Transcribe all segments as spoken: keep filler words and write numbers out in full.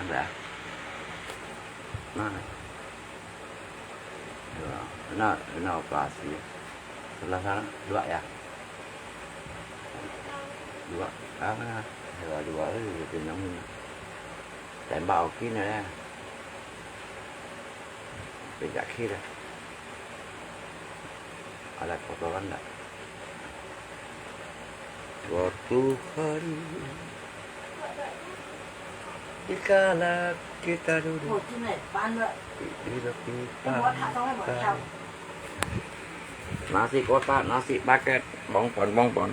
Nah. Nah. Nah, nah, operasi. Sebelah sana, dua ya. Dua. Ah, dua, dua, eh, pinang. Tembak oke na ya. Pindah kiri. Ada kotoran nggak? Suatu hari, dikala kita duduk di tepi pantai, nasi kotak, nasi paket, bonbon, bonbon.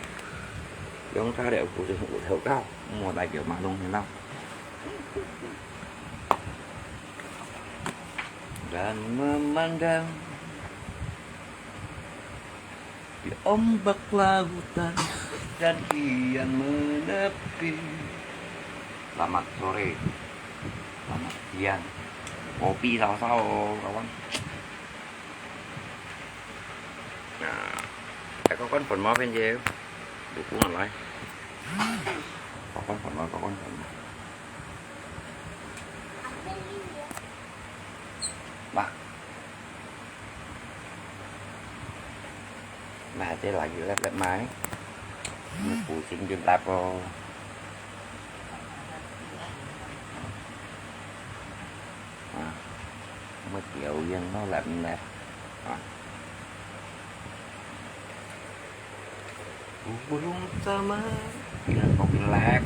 Yang tadi aku sudah tahu kau, mau tak kau maklum hilang. Dan memandang di ombak lautan dan kian menepi. Selamat sore, selamat siang. Kopi sao-sao, kawan. Nah, 一個關粉毛片姐，有工人來。一個關粉毛，一個關粉毛。 Ba. Ba, te lagi lep-lep mai. Pusing je lap ko. Ah. Mesti yang no lep-lep. Ah. Burung sama. Bilang kau pilek.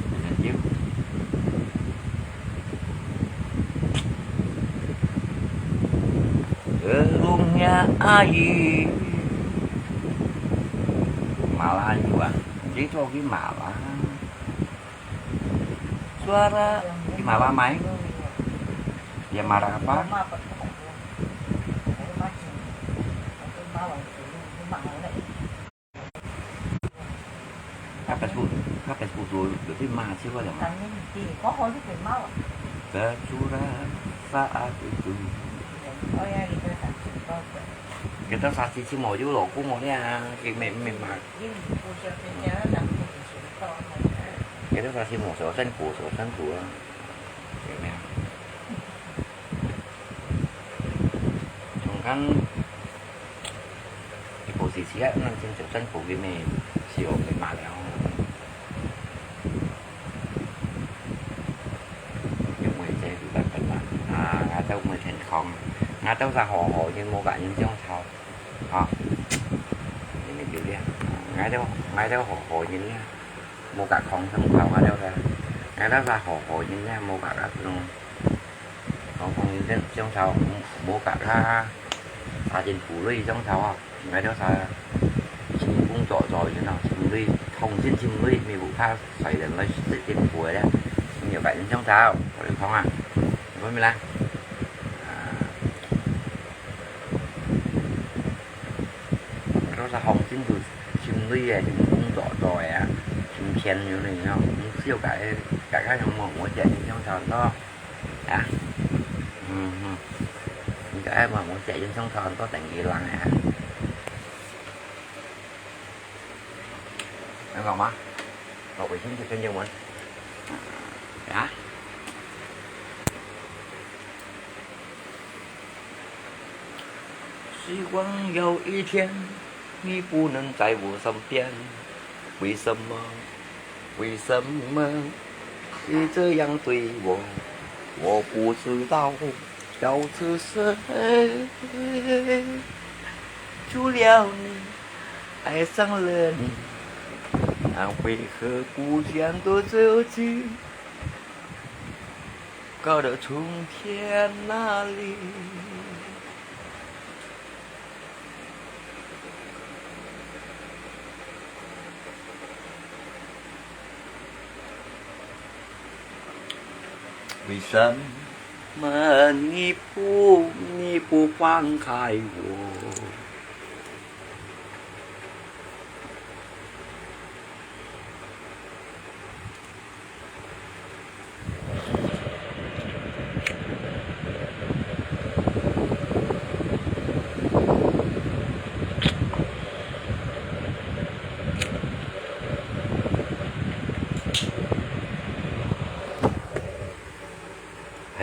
Bilang cium. Derungnya air. Malahan juga. Jadi tu lagi malah. Suara di malam mai. Dia marah apa? Kapas ku, kapas ku tu, lebih mahal sih, wala. Bercurah saat itu. Kita saksi semua juga lo, ku mau ni ah, kami memang. Kita saksi semua, sosan ku, sosan ku ah. Kami. Cuman kan, di posisi ah, nang sing sosan ku kami, si oke malah. Yung mga sa iba pa na, ah, nga daw mga kong, nga daw sa hoho, yung mga yung yung sao. Ha? Ini dulu ya. Nga daw, nga daw hoho, yun ya. Mô kak khong sân thâu ngài têu kha. Ngài têu sa hó hó yin nè, mô kak kha sung. Khong khong yin sân sung thâu, mô kak kha. Sa chính phủ lui sung thâu à. Ngài têu sa chính phủ tỏ tỏ yin à, chính lui, thông tin chính lui, mi bu kha sai đến lui chính phủ đấy. Nhiều cái yin sung thâu, có được không à? Có mi la. À. Ngài têu sa thông tin tu chính lui à, chính phủ tỏ tỏ à, chính thiên yu nè, không siêu cái, cái cái không mong muốn chạy yin sung thâu đó. À. Ừ, ừ. Cái mà muốn chạy yin sung thâu đó, tỉnh Kỳ Lăng à. Em搞吗？搞卫星去深圳玩。啊？希望有一天你不能在我身边。为什么？为什么你这样对我？我不知道。 要是谁除了你爱上了你，那为何不见得自己高得冲天那里？ 为什么你不，你不放开我？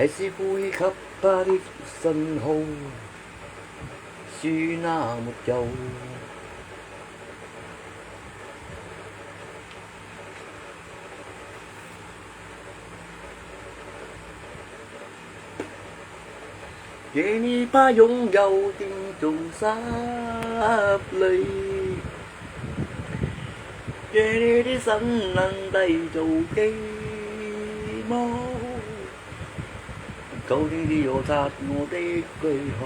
還是呼吸卡巴的身後，是那麼久。 給你把榮耀的中山淚，給你的山巒帶走寂寞。求你的油擦我的歸航，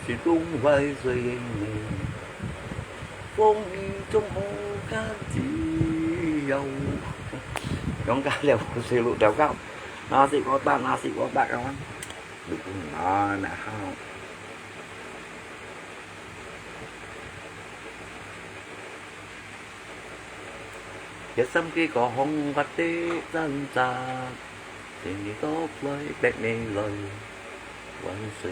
是東懷水影你，風雨中好感激哟。用咖料水路了解。 Nasi kotak, nasi kotak kawan. Dukung na, na hao. Yết sâm kê có hông vắt tê dân gian. Tình đi tốc lơi bẹt nê lời. Vẫn suy.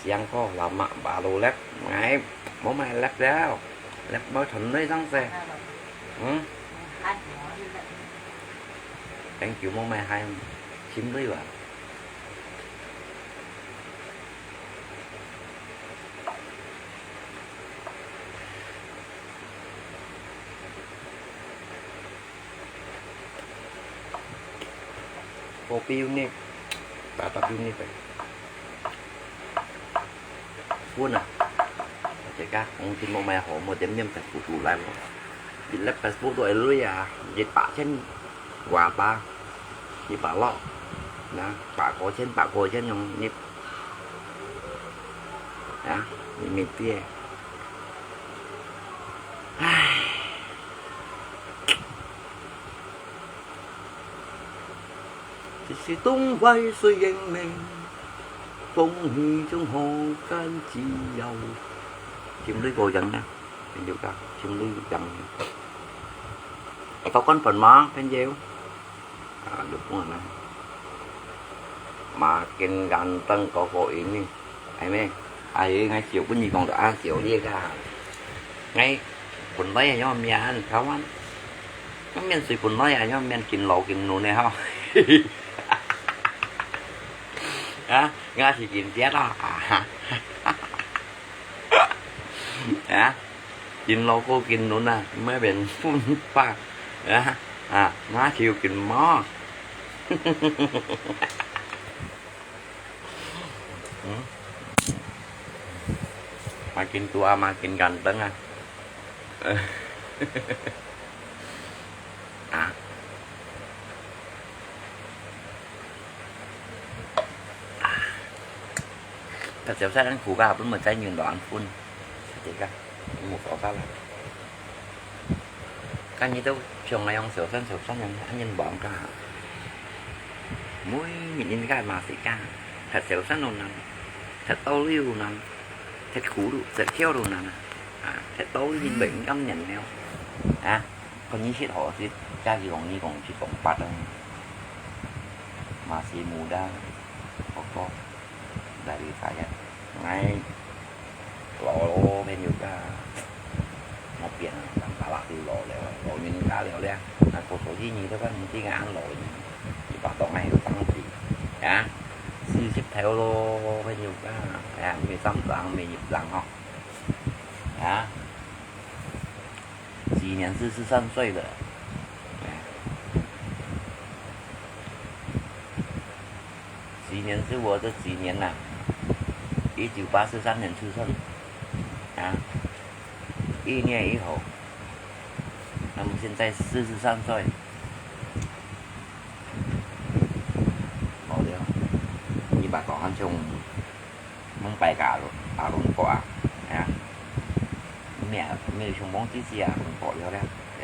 Siang ko lama baru lep. Ngai, mau mai lep liao. Lep mau thon lơi sang se. Hmm? Thank you, mong mai hai. Chim lui wa. Kopi unit. Tatap unit. Phun à? Ate ka, ong tin mong mai ho, mo dem nem ta ku tu lai mo. Di lep Facebook tu ai lui à, di pa chen, wa pa, di pa lo, na, pa ko chen, pa ko chen yong nip, ya, di mit pia. Ai. 這是東懷水影明，風雨中好感激哟。Chim lui ko yang na, pin liu ka, chim lui yang. Tao kon phần ma, pin liu. À, được rồi na. Mà kinh gan tăng có có ý ni. Ai mê, ai ngai chiều bún ni kong được ăn chiều đi ka. Ngai bún lai à, nho miên ăn khao ăn. Nho miên sui bún lai à, nho miên kín lẩu kín nún nè hao. À, ngai chỉ kín tiết à. À. À. Kín lẩu kô kín nún à, mê bền phun pa. À. À, ngai chiều kín mò. Mà kín tua mà kín gan tăng à. À. Thật xéo sắt ăn khủ gà bún mà chay nhuyễn đó ăn phun. Thế cả. Một có sắt là. Kan nyi tau, chiong ngai yong xéo sắt, xéo sắt yong, ăn yin bóng ka. Mũi nhìn nhìn gai mà xí ka. Thật xéo sắt nôn năn. Thật tao liu năn. Thật khủ đủ, thật khiêu đủ năn. À, thật tao nhìn bệnh căm nhận neo. À, còn nyi shit hỏ xí, cha gì còn nhi còn chỉ còn bát đâu. Mà xí mù đa, có có. Đại lý phải á. Ngai. Lỏ lỏ, phên yuk a. Mò pian, tang pala ti lỏ liao, lỏ min ka liao liang. Na ko so ji ni to kan ti ngan lỏ ni. Ti pa tong ai tang ti. Ya. Sư sip thèo lỏ, phên yuk a. Ya, mi sam tang, mi yip tang ho. Ya. 几年是十三岁了。哎。 几年是我这几年呐，一九八十三年出生，啊，一年以后，那么现在四十三岁，老了，你把早上从门摆个阿伦，阿伦过啊，啊，没有，没有雄风机器啊，阿伦过了了，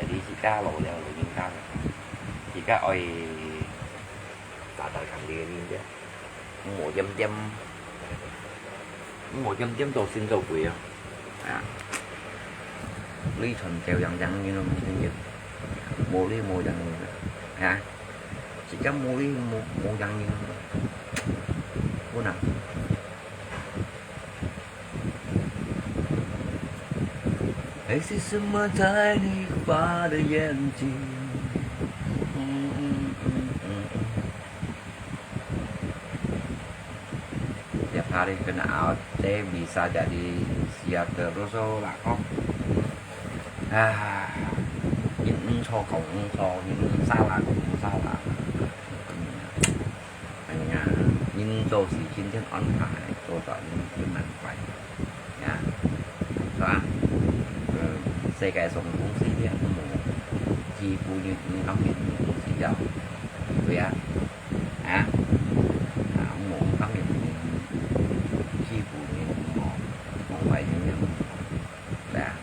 你自家老了，老人家了，自家爱 打打看你个面，無點點，無點點做心做鬼啊！啊，你穿條樣樣你都無聽見，無你無樣樣啊！自家無你無無樣樣，不能。 还是什么在你发的眼睛？ Kemarin kena A O T bisa jadi siap terus oh lah kok. Ah, ini so kong so, ini salah kong salah. 哎呀，人做事情真安排，做到人真难怪。呀，是吧？呃，世界上東西也無欺負人，毋甘人東西了。對啊，啊，啊，無甘人欺負人，無，無壞人，對啊，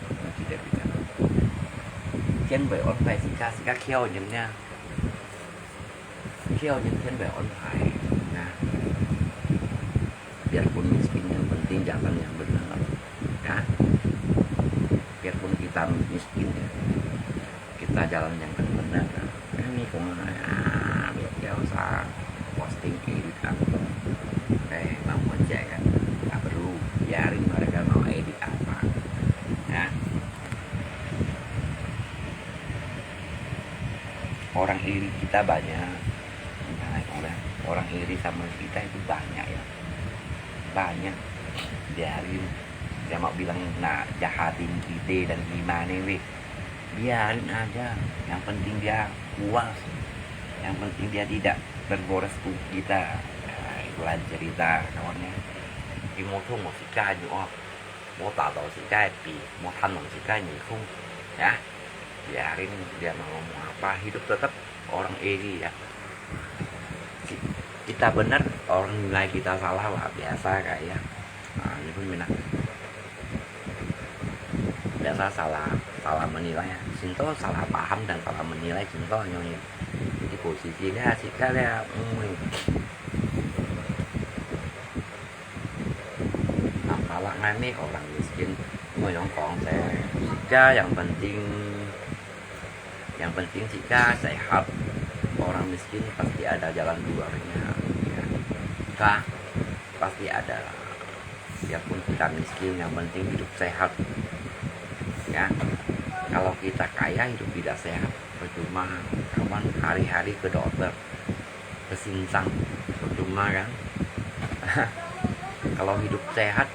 我記得比較。天會安排自家，自家巧人呀。 Kaya yang kan bae on hai, nah. Biarpun miskin, yang penting jalan yang benar, nah. Biarpun kita miskin, ya, kita jalan yang benar, nah. Kami kung, ah, biar biasa posting edit apa. Eh, mau ngecek kan? Tak perlu, biarin mereka mau edit apa. Nah. Orang iri kita banyak. Entah orang, orang iri sama kita itu banyak ya. Banyak. Biarin. Dia mau bilang nak jahatin kita dan gimana weh. Biarin aja. Yang penting dia puas. Yang penting dia tidak bergores ke kita. Nah, itu lain cerita kawannya. Di motor mau sika juga. 莫打到自家个鼻，莫彈到自家个耳空，ya. Biarin dia mau ngomong apa, hidup tetap orang iri, ya. Ki-, kita benar, orang nilai kita salah, wah, biasa ka, ya. Ah, ini pun minat. Biasa salah, salah menilai, ya. Sinto salah paham dan salah menilai, sinto nyonya. Jadi posisi dia, sikap dia, hmm. Nah, kalau ngai mi orang miskin, mau yang kong se, jika yang penting, yang penting jika sehat, orang miskin pasti ada jalan keluarnya. Ya. Kah, pasti ada. Biarpun kita miskin, yang penting hidup sehat. Ya, kalau kita kaya hidup tidak sehat, percuma kawan hari-hari ke dokter, ke sinsang, percuma kan? Kalau hidup sehat,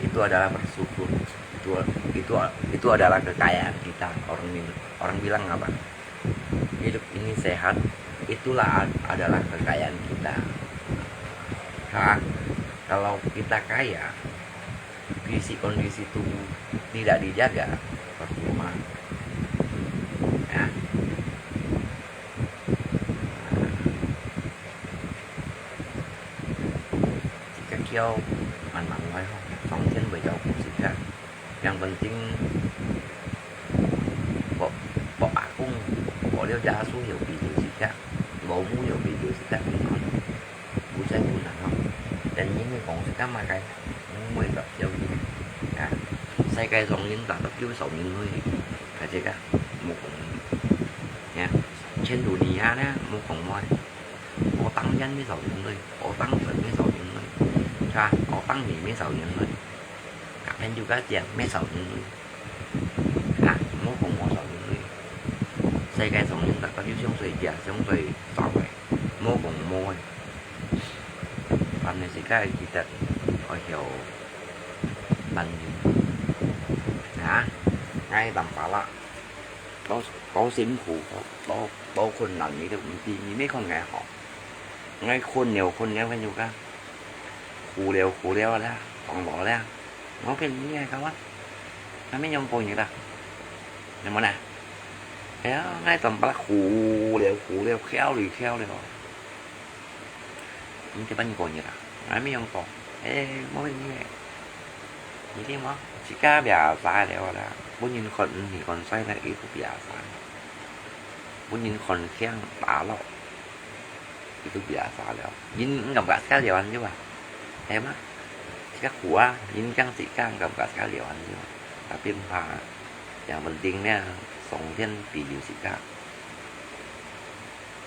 itu adalah bersyukur. Itu, itu, itu adalah kekayaan kita. Orang, orang bilang apa? Hidup ini sehat, itulah ad-, adalah kekayaan kita. Ha? Kalau kita kaya, fisik kondisi tubuh tidak dijaga, percuma. Ya. Jika kiau manmang wai ho, 上天會照顧自家。 Yang penting，無，無阿公，無了耶穌有庇佑自家，無母有庇佑自家平安，有在困難吼。但因為講自家嘛該，毋會白相。啊，世界上人大得救少人類，大家个，無講。呀，前途你啊呢，無講話。我當然沒少人類，我當然沒少人類，是吧？我當你沒少人類。 啊，朋友个講，乜少人類。啊，莫講莫少人類。世界上人大家就相對个，相對少个，莫講莫个。但係自家記得愛曉朋友。啊，𠊎當巴拉，當，當辛苦，當，當困難，你都毋知，你乜看𠊎好。𠊎困了，困了，朋友个，苦了，苦了啦，當老了。 我騙你个，kawan。Kami yang konyol lah. Yang mana? Ya, ngai tempat khuleo, khuleo, khiao li, khiao li. Ini tempat ni konyol lah. Kami yang to. Eh, mau ini. Ini mah, jika biasa lewat lah. Pun ini kon, ini kon saya nak itu biasa. Pun ini kon khiang talok. Itu biasa liao. Yin ngam ka sekali wan jua. Emang, jika kuah, yin kang jika ngam ka sekali wan jua. Tapi empa, yang penting nia, 上天庇佑自家。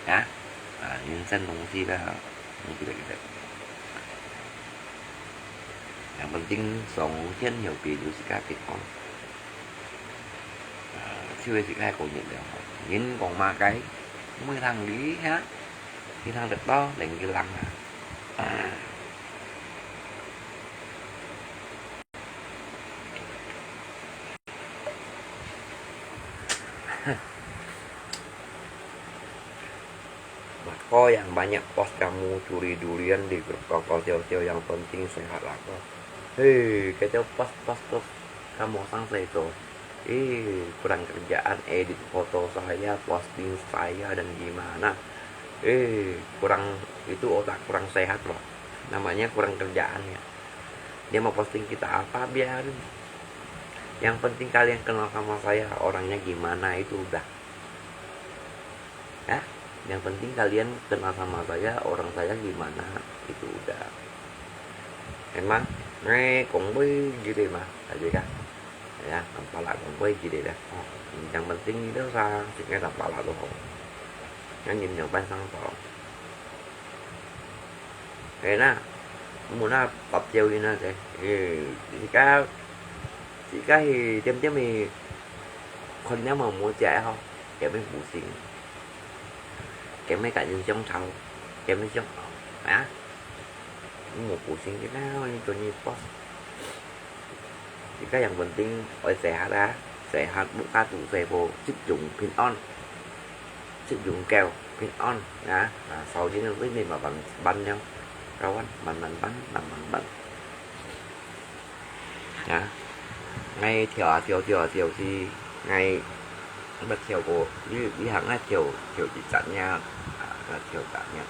啊，啊，人生东西啦，你记得记得。Yang penting 上天有庇佑自家平安。啊，就係自家个人了。人讲嘛个，每趟你哈，你趟得到，另一个人啊。啊， Buat ko yang banyak bos kamu curi durian di kau kau siau siau yang penting sehat lah ko. Hei, kacau bos bos bos kamu sang saya tu. Eh, kurang kerjaan edit foto saya, posting saya dan gimana? Eh, kurang itu otak kurang sehat loh. Namanya kurang kerjaan ya. Dia mau posting kita apa biarin. Yang penting kalian kenal sama saya, orangnya gimana itu udah. Ya, yang penting kalian kenal sama saya, orang saya gimana, itu udah. Emang, ngai kong bui gitu mah, aja kah. Ya, tampala kong bui gitu dah. Oh, yang penting itu sa, sih ngai tampala tu ho. Yang nhìn nhận ban sang tau. Ê na, mùn na tap chiêu đi na thế. Ê, chỉ cá, chỉ cá thì tiêm tiêm thì con nhớ mà mua chạy không? Kéo mấy bù xịn. Kéo mấy cả những trong thầu. Kéo mấy trong, á. Mua bù xịn cái nào, những cái như boss. Thì các yang bình tĩnh, ôi, sehat á, sehat, buka tu, sehat, 集中平安，集中夠平安，啊，啊，sau chính với mình mà bạn bạn nhau, kawan bạn bạn bạn bạn bạn bạn, à, ngay theo à theo theo theo thì ngay bắt theo cô đi đi hàng ngay theo theo chỉ chặn nha, à, theo chặn nha.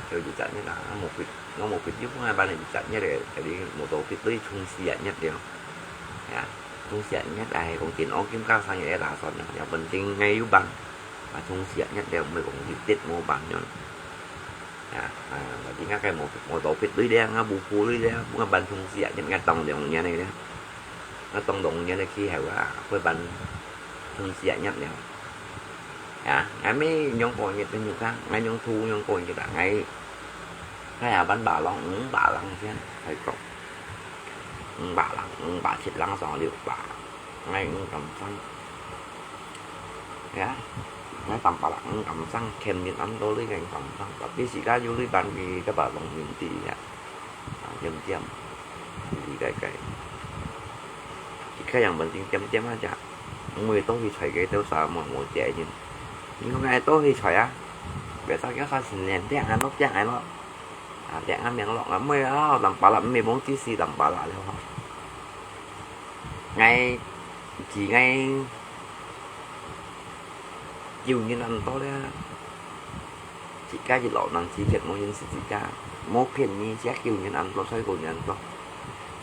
Theo chỉ chặn nhất là một vịt, nó một vịt giúp ngay ban này chỉ chặn nhất để để đi một tổ vịt đi chung xì nhất đi. Ya, chung xì nhất là hay công ty nó kiếm cao sang như là son, ya bình tĩnh ngay giúp ban. Mà chung xì nhất đều mới công ty Tết mua bán nhau. Ya, à, mà chỉ ngay cái một một tổ vịt đi đi ngay bù bù đi đi ngay ban chung xì nhất ngay tông đều như này đi. Ngay tông đồng như này khi hiểu là quay ban chung xì nhất đi. Ya, ngai mi nyong ko nyet nyuk ka, ngai nyong thu nyong ko nyet a ngai. Ngai a ban ba long, ung ba lang sian, hai kok. Ung ba lang, ung ba chit lang song liu ba. Ngai ung kam sang. Ya, ngai tam ba lang ung kam sang, kem nyet am do li ngai kam sang. Tapi si ka yu li ban ki ka ba long min ti ya. 啊，點點，離開開。一個人穩定點點啊，這，因為都係在該兜啥，無，無這人。你講哎，都係在啊，別隻叫啥新年，這樣啊，落這樣啊，落。啊，這樣啊，名落啊，妹啊，南巴拉，毋係講只是南巴拉了吼。𠊎，自𠊎，救人恁多了。 自家一老人之前，無認識自家，無騙你，自家救人恁多，所以救人恁多。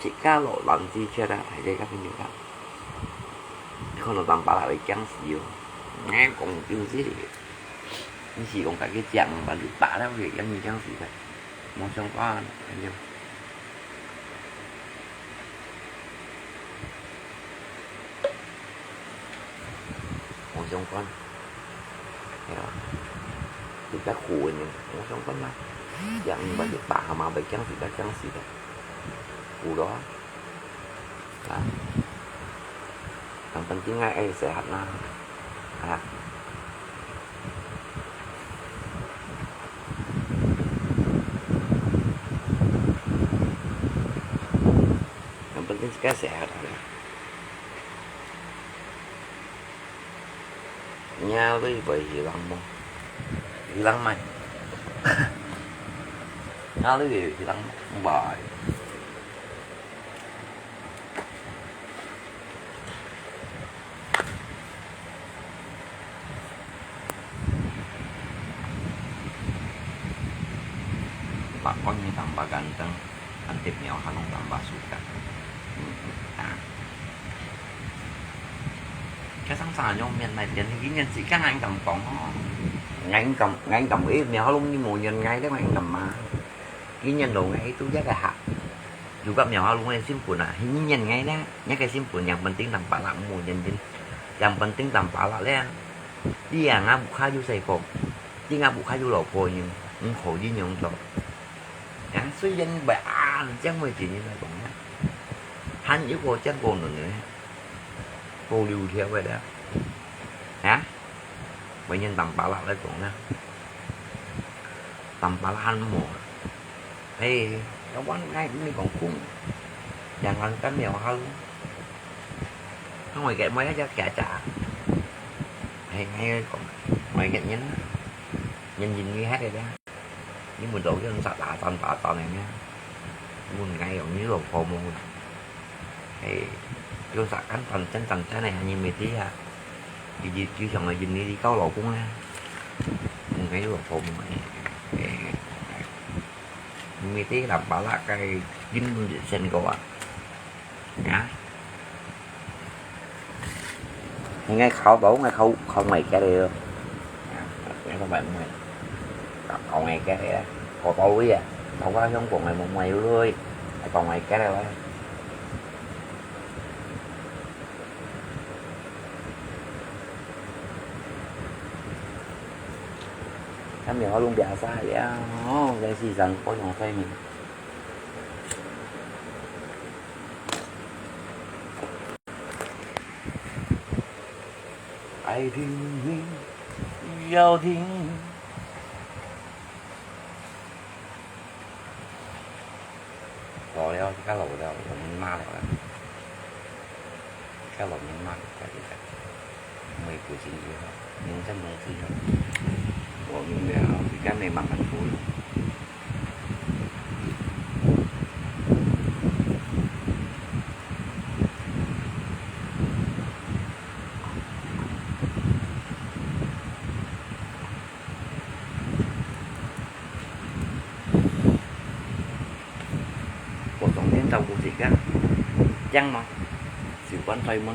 自家老人之前啊，係這个朋友啊，看到當巴拉會驚死哦。𠊎講真實个，你是講家己講，萬一打了，會驚你驚死个，無相干，朋友。 無相干。係啊，你較苦个人，無相干啦。人毋係去打下嘛，袂驚死个，驚死个。苦咯。啊，人本身愛愛細漢啦。啊。人本身係該細漢啦。 Nhà lưới với hí lăng mô. Hí lăng mày. Nhà lưới với hí lăng mô. Bài. Pak kon ni tambah ganteng, antip nyawa halong tambah suka. Hmm. Nah. Cái sẵn sàng nhau miền này tiền thì cái nhân sĩ các anh cầm cổng ho. Ngành cầm, ngành cầm ý, mèo halong ni mùa nhân ngay đấy mà anh cầm mà. Cái nhân đồ ngay tôi chắc là hạ. Dù các mèo halong này sim pun à, hình như nhân ngay đấy. Nhắc cái sim pun yang penting tambah lah mùa nhân din. Yang penting tambah lah leh. Đi à, ngã bụi khá du sài phổ. Đi ngã bụi khá du lẩu phổ nhưng, không khổ đi nhưng không tỏ. Ngã suy dân bài à, chắc mười chín như là cũng nhá. Hẳn yêu cầu chắc cô nữa nữa. Cô lưu theo vậy đó. Hả? Bệnh nhân tầm bá lạ đấy cũng nhá. Tầm bá lạ hẳn mùa. Ê, nó quán ngay cũng đi còn khung. Chẳng ngăn cấm mèo hơn. Không phải kệ mấy chắc kẻ trả. 哎，講，我一個人啊，人人你還得了，你們都用啥打仗打仗的呢？你們該用你老婆們，哎，用啥簡單正常正的，你沒得啊？你就就想要人你搞老公啊？你該用老婆們，哎，哎，你沒得啦，把那個根本就先搞啊，啊？ 你愛考到，愛考，考外國个咯。愛考外國个，考到位啊，考到香港个，無外國个，愛考外國个咯。他們好弄比較少呀，哦，在市場各種方面。 愛聽，要聽。老了，自家老了，老人媽了啦。自家老人媽了，自家，自家，沒有心機了，人生東西了。我明白了，自家沒慢慢做了。 各種店照顧自家，靚嘛，習慣出門，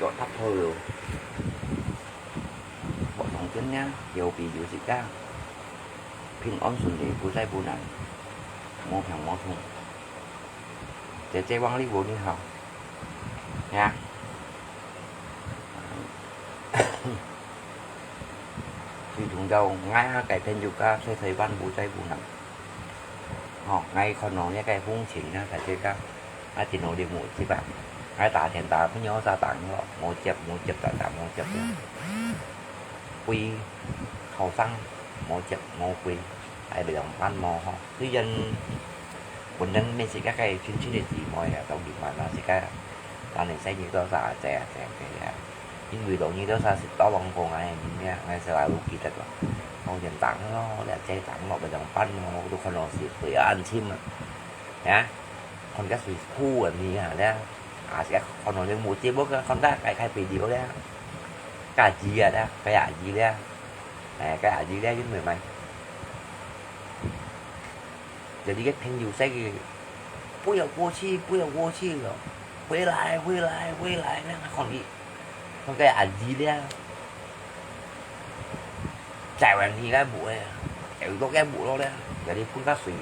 腳踏好路。各種店呢，有比有自家，平安順利，不災不難，無病無痛。姐姐，往裡無你好，呀。 最重要，𠊎个朋友家在台灣無災無難。吼，𠊎看到這个風景啊，大自家，𠊎真努力無接啊。𠊎打電打，朋友啥打咯，無接，無接，打打無接。歸後生，無接，無歸，還袂兩班無吼。雖然本人乜係个个親親个姊妹啊，當然嘛，那係个，當然細人都啥，這啊，這啊，這啊。 因為老人都啥食到往過，𠊎个人呀，𠊎實在有記得咯。往前打咯，了再打咯，別種班咯，都看到是會安心啊。呀，看个水苦啊，你啊，了，啊，是看到你目珠，我看到該開video了，該阿姨啊了，該阿姨了，哎，該阿姨了，因為嘛，有一个朋友在个，不要过去，不要过去了，回来，回来，回来，那个看你。 看个阿姨了，在灣地个木个，有落个木落了，有啲分个水，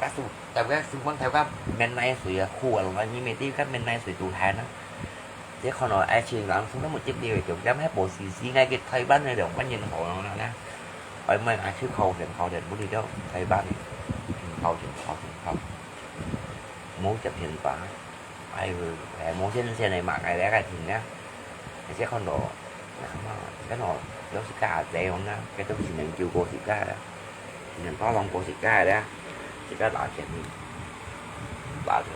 个水，在个水分頭个面來水啊，苦啊，你每天个面來水都寒啊。這看到愛情人生都無接地位，就咁還無死死，愛去台灣个兩百年後了呢。愛問愛去考證，考證不離了台灣，考證，考證，考，無接電話。 哎喲，哎，無線線个嘛，哎，來个停啊。而且看到，看到，有時間啊，這樣啊，該都只能救過自家啦，只能幫忙過自家啦，自家打錢，打錢，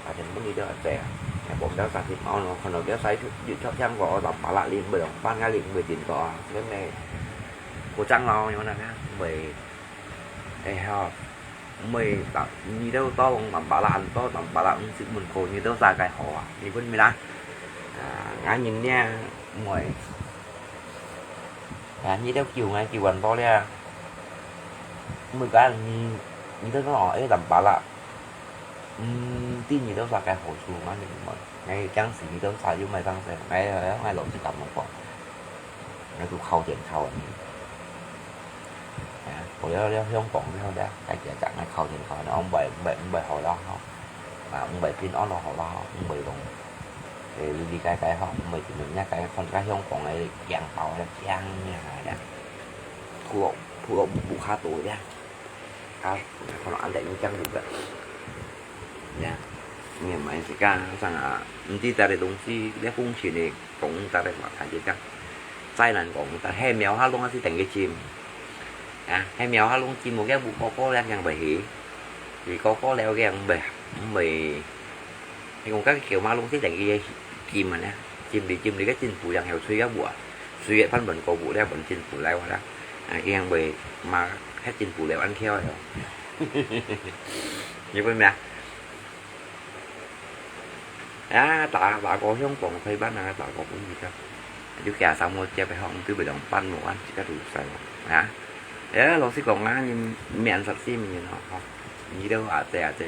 打錢不離就係這樣，也幫到三十毛咯，看到這三十，你就聽過，我打八啦，你不用搬啊，你不會點到啊，這個咩，過張咯，有那個，會，哎，好。 毋會，你兜到往南巴拉，到南巴拉，毋識問過，你兜啥个好啊？你問咩啦？啊，𠊎人呢，毋會。啊，你兜救𠊎救恁多了。毋會講你，你兜講哦，哎，南巴拉，毋知你兜啥个好處，𠊎人毋會。𠊎當時你兜啥又毋會當時，𠊎，𠊎老實甲你講。 𠊎都靠電靠啊。哎呀，𠊎了，了香港了了，該隻隻𠊎靠電靠，𠊎毋會，毋會，毋會好了吼。啊，毋會平安咯好了吼，毋會講，誒，哩哩該該吼，毋會點樣該該看該香港个鏡頭咧，鏡啊咧，鋪落，鋪落屋下肚咧。 啊，可能恁樣影響你个。呀，你也買自家，像啊，毋知在个東西，你風險个講在个嘛，看就講，災難講，但係苗下弄係等於金。啊，係苗下弄金，無个無哥哥了，養不起。你哥哥了，養不，毋會，你講該个橋嘛，弄係等於金啊呢。浸裡浸裡个進步樣有吹个無啊？水个翻本過無了，本進步了啦。啊，佢樣會嘛，還進步了，恁巧个哦。你會咩啊？啊，打，打過香港開班啊，打過本地个。就驚三個接个，好像對不了半路啊，自家都有晒了啊。哎，老實講啊，你面實心人哦，吼，你都啊，這啊，這。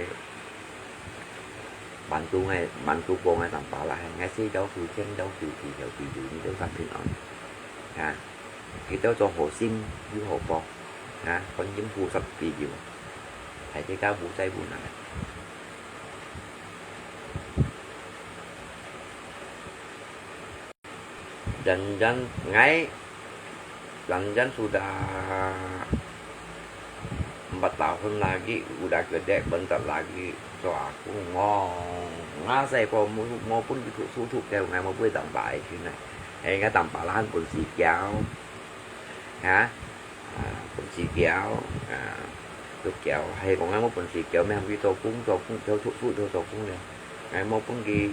滿足个，滿足講个當巴拉，𠊎食兜水，穿兜水，住兜水，你兜三平安。啊，佢兜做好心又好報，啊，觀音菩薩庇佑，大自家無災無難。 Janjan ngai, janjan sudah empat tahun lagi, udah gedé bentar lagi, so aku ngong. Ngasai po mo, mo pun gitu susu ke, ngai mo pun tang bai sini. Hei, ngai tang palan pun si kiau. Ha? À, pun si kiau, à, luk kiau, hay kong ngai mo pun si kiau, mẹ không đi tô kung, tô kung, tô tô tô tô tô kung nè. Ngai mo pun ki,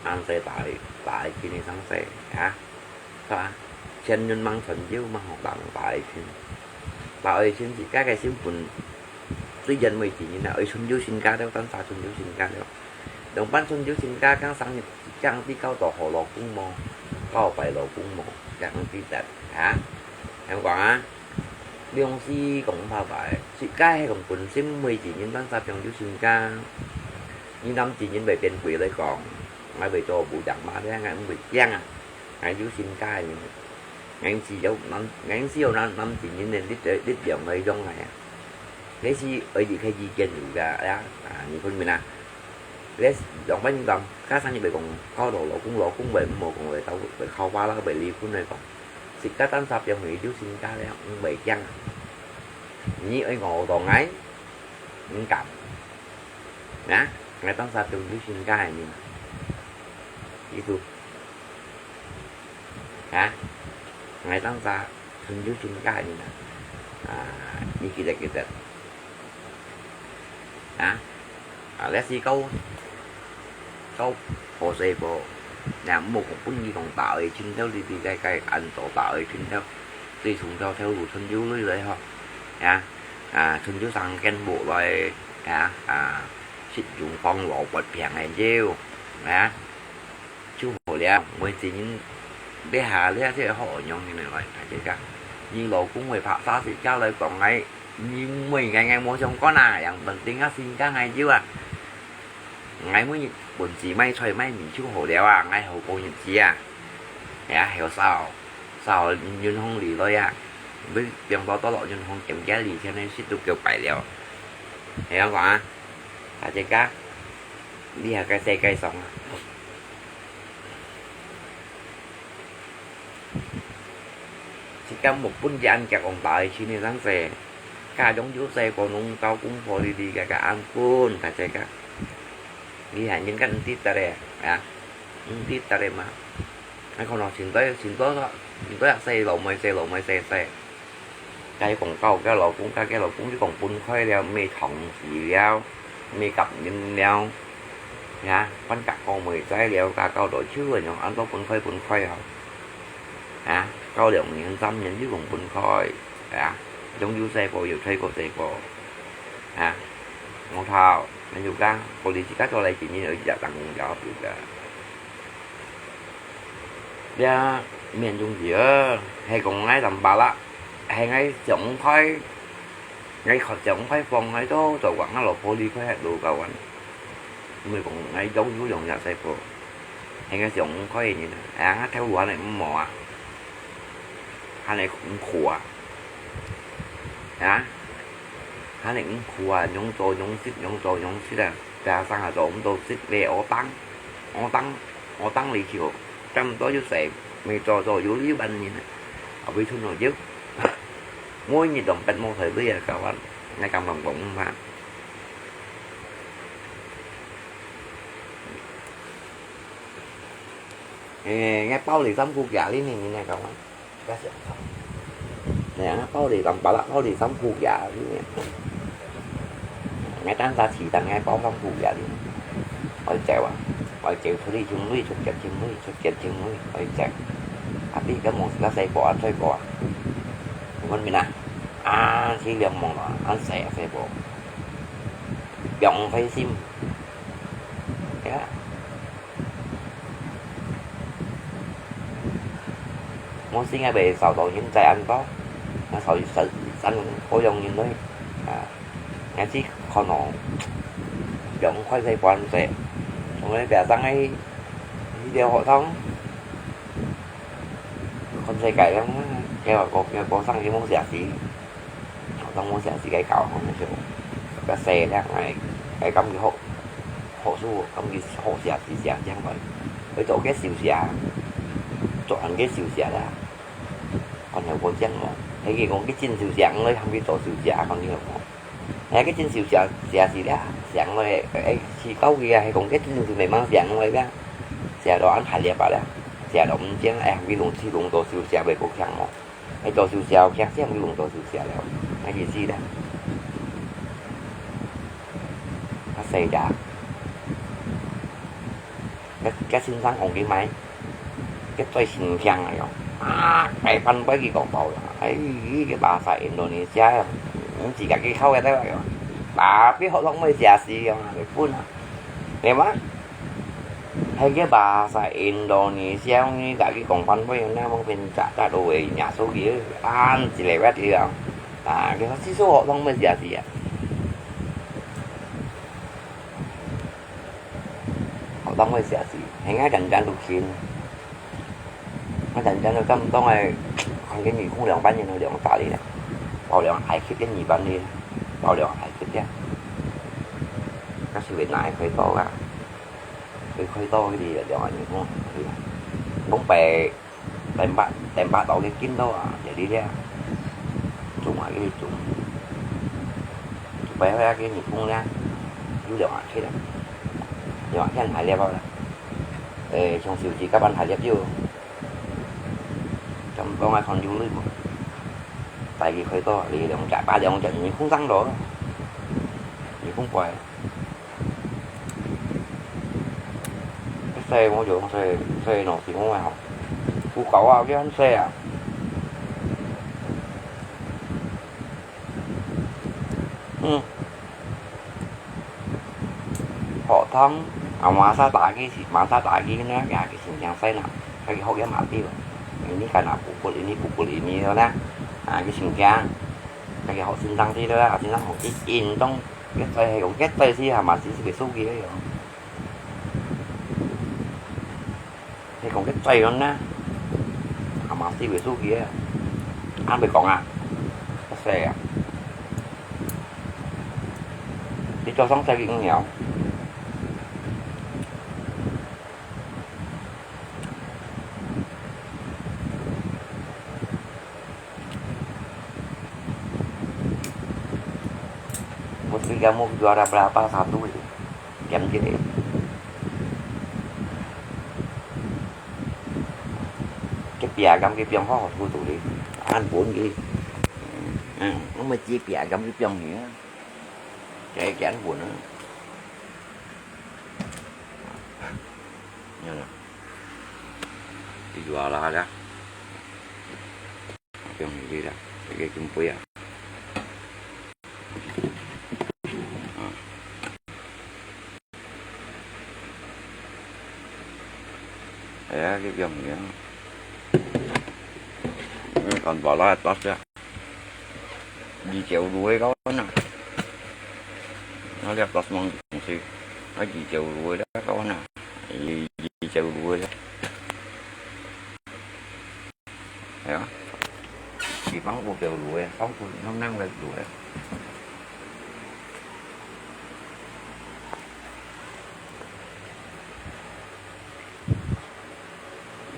ăn sai tai, tai kini sang sai, ha? Sa, chen yun mang chen yeu mang hong bang tai chen. Ba ơi chen si ka cái sim pun, tuy nhiên mới chỉ nhìn là ơi chen yeu sin ka đâu, tan sa chen yeu sin ka đâu. Đồng pan chen yeu sin ka kang sang nhật, kang đi cao tổ hồ lô kung mo, cao bài lô kung mo, kang đi tết, ha? Em quảng á, liông si kong pha bài, si ka hay kong pun sim mới chỉ nhìn tan sa liông yeu sin ka. Nhìn năm chỉ nhìn bài biên quỷ lại kong, ngai bài tô bu chẳng mà thế ngai không bài kiang à. Ngai yeu sin ka ni. Ngai si yeu năm, ngai si yeu năm, năm chỉ nhìn nên đít, đít liông ngai yong ngai à. Cái si, ơi gì cái gì kiên nhủ cả, ya, à, nhìn con mình à. Leh, lòng bánh tâm, ka sang như vậy còn có đồ lỗ cũng lỗ cũng vậy, mùa còn vậy tao vậy khâu ba lá vậy li cũng này còn. Xịt cá tán sạp cho người chú xin cá leh, cũng vậy chăng. Nhí ấy ngộ đồ ngáy, cũng cảm. Nè, ngáy tán sạp cho người chú xin cá này nhỉ. Ý tu. Hả? Ngáy tán sạp, thun chú xin cá này nè. À, ý kì tẹt kì tẹt. Hả? À, leh si kau, kau hồ sơ bộ. Nè, mô kong pun nhi kong ta ơi, chin theo li li cái, cái ăn tổ ta ơi, chin theo. Tùy sung theo, theo lũ thun dư lui lui ho. Nè, à, thun dư sang ken bộ lui, nè, à, sit dùng phong lỗ bọt piang ai nhiêu. Nè, chú hồ liang, mới chỉ nhìn, để hà liang thế họ nhong như này rồi, phải chứ cả. Như lỗ cũng mới phá xa sự trao lời của ngay, 你每日愛愛無相干啊，樣本定啊，新疆愛有啊。𠊎每日本子買菜買米就好了啊，𠊎好過日子啊。哎呀，還有少，少銀行裡來啊，你放到到落銀行減價裡，現在息都九百了。係啊，講啊，大家，你還該世界上啊。 Sikam một pun yan kẹt ông bà ơi, chi nên sáng sẻ. Cả giống chú xe của nông cao cũng phò đi đi cả, cả ăn pun, cả xe cả. Đi hả, nhưng các anh tít ta đây, à? Anh tít ta đây mà. Anh không nói xin tới, xin tới đó. Xin tới xe lẩu mày, xe lẩu mày, xe, xe. Cái quảng cáo, cái lẩu cũng, cái, cái lẩu cũng, cái còn pun khói đeo, mê thòng gì đeo, mê cặp nhìn đeo. Hả? Quan trọng con mày trái đeo, cả cao đổi chứ rồi, nhỉ? Ăn tao pun khói, pun khói hả? Hả? Cao đeo mình ăn dăm, nhìn chứ còn pun khói. Hả? Giống như xe cô, nhiều xe cô, xe cô. Hả? Ngô Thảo, mình dù căng, cô đi chỉ cắt cho lại chỉ nhìn ở dạ tăng cũng giáo được cả. Bia, miền Trung gì á, hay còn ngay tầm bà lạ, hay ngay chống khói, ngay khỏi chống khói phòng ngay đó, rồi quảng nó lột phô đi khói hạt đồ cầu anh. Mười còn ngay giống chú dòng nhà xe phô. Hay ngay chống khói gì nè, à, theo lúa này mỏ à. Hai này cũng khổ à. Hả? Hai này cũng khổ à, nhóm tô, nhóm xích, nhóm tô, nhóm xích à. Cả sang hà tô, tô xích về ô tăng. Ô tăng, ô tăng lý chiều. Trăm tô chú xe, mày tô tô, chú lý bắn nhìn. Ở bên thun nổi chứ. Mỗi nhị đồng bật một thời bây giờ, các bạn. Ngay trong lòng bóng mà. Ê, nghe bao lì tâm khu giả lý này, này, các bạn. Các bạn. Này, nghe bao lì tâm, bao lạ bao lì tâm khu giả lý này. Nghe tăng giá trị tăng nghe bao tâm khu giả lý này. Ôi, chèo à. 愛走出去尋鐳，出街尋鐳，出街尋鐳，愛走。啊，你个夢是較細个啊，細个啊？有分別啊？啊，死了夢咯，恁細啊，細个。放開心。呀。 無，應該袂受到現在恁多，啊，受，受，恁好容易來，啊，也是可能兩塊錢半隻，從該邊上个，一條學堂，看世界了，該個，該個上去無寫字。 當無寫字个教學个時候，較細咧，𠊎，𠊎感覺好，好書，感覺好寫字寫靚个，愛做个手寫，做恁个手寫啦，看有無靚無？係佢講佢真手寫，𠊎喊佢做手寫，看你有無？係佢真手寫，寫字咧，寫落去，誒，試過佢啊，係講佢真手寫，慢慢寫落去咧，寫到恁下列吧咧，寫到毋靚，誒，喊佢弄去弄到手寫袂夠強無？ 係做手寫，強勢毋用做手寫了，恁意思啦。啊，細隻，該，該先生講佢買，該最新強个喲。啊，該翻過去講包了，哎，該巴沙、印度尼西亞，毋自家去考个對吧？啊，別學堂會寫字喲，日本啊，對吧？ 係个巴沙、印度尼西亞，你家己講翻過，那麼變假假都會認輸去，啊，一個月去啊。啊，其實至少學堂會寫字啊。學堂會寫字，係𠊎真正都去。𠊎真正都感動个，看見耳空兩萬年都兩百里咧，包兩海去變二萬里，包兩海去變。該是會哪會開刀啊？ 佢開刀佢兩個人講，講白，等把，等把刀佢緊到啊，就係這，中啊佢中，白話佢講咧，有兩個去啦，兩個去還了啦，誒，從手指甲還了有，咁講啊，看有鐳無？帶佢開刀，你兩隻，把兩隻耳空生咗，耳空壞。 細，𠊎就細，細喏，細妹仔吼。有夠啊，佢恁細啊。嗯。學堂，啊，masa打機是，masa打機呢，也係新疆細喏，佢學个嘛對。Ini kan pukul ini, pukul ini了呢，啊，佢新疆，佢學先生知道啊，先生學佢運動，佢在係用，佢在是還嘛是个手機个喲。 你講佢嘴軟呢，阿媽死會輸佢啊，恁會講啊，細啊，你早上洗幾多尿？ Mesti kamu juara berapa satu itu? Game gini. Cái bia găm cái piong khó thu tụ đi. Ăn buồn gì. Ừ, nó mới chia bia găm cái piong gì á. Cái, cái ăn buồn á. Nhớ nè. Đi dùa là ra. Piong gì đi ra. Cái, cái chung quay à. À. Ê, cái piong gì á. Còn bỏ lá tắt ra. Dì chéo đuôi kau nè. Nó liap tắt mong gì. Nó dì chéo đuôi đó kau nè. Dì, dì chéo đuôi đó. Thấy không? Dì bắn vô chéo đuôi, không, không năng là đuôi.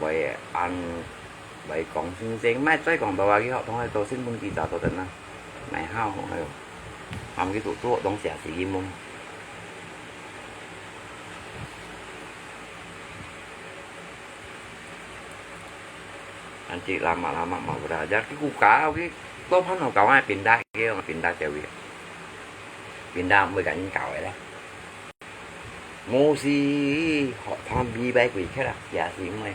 Vậy ăn, vậy còn xin xin, mai最講到啊，佢學堂係做新聞記者做得啦，賣好，還有，他們去讀書活動寫寫英文。 Anci lama-lama mau berajar, ki kuka, ki, to pan no kawan pindah, ki pindah cewek. Pindah, mereka ni kawai lah. 無事，學堂尾擺歸刻啊，也係毋會。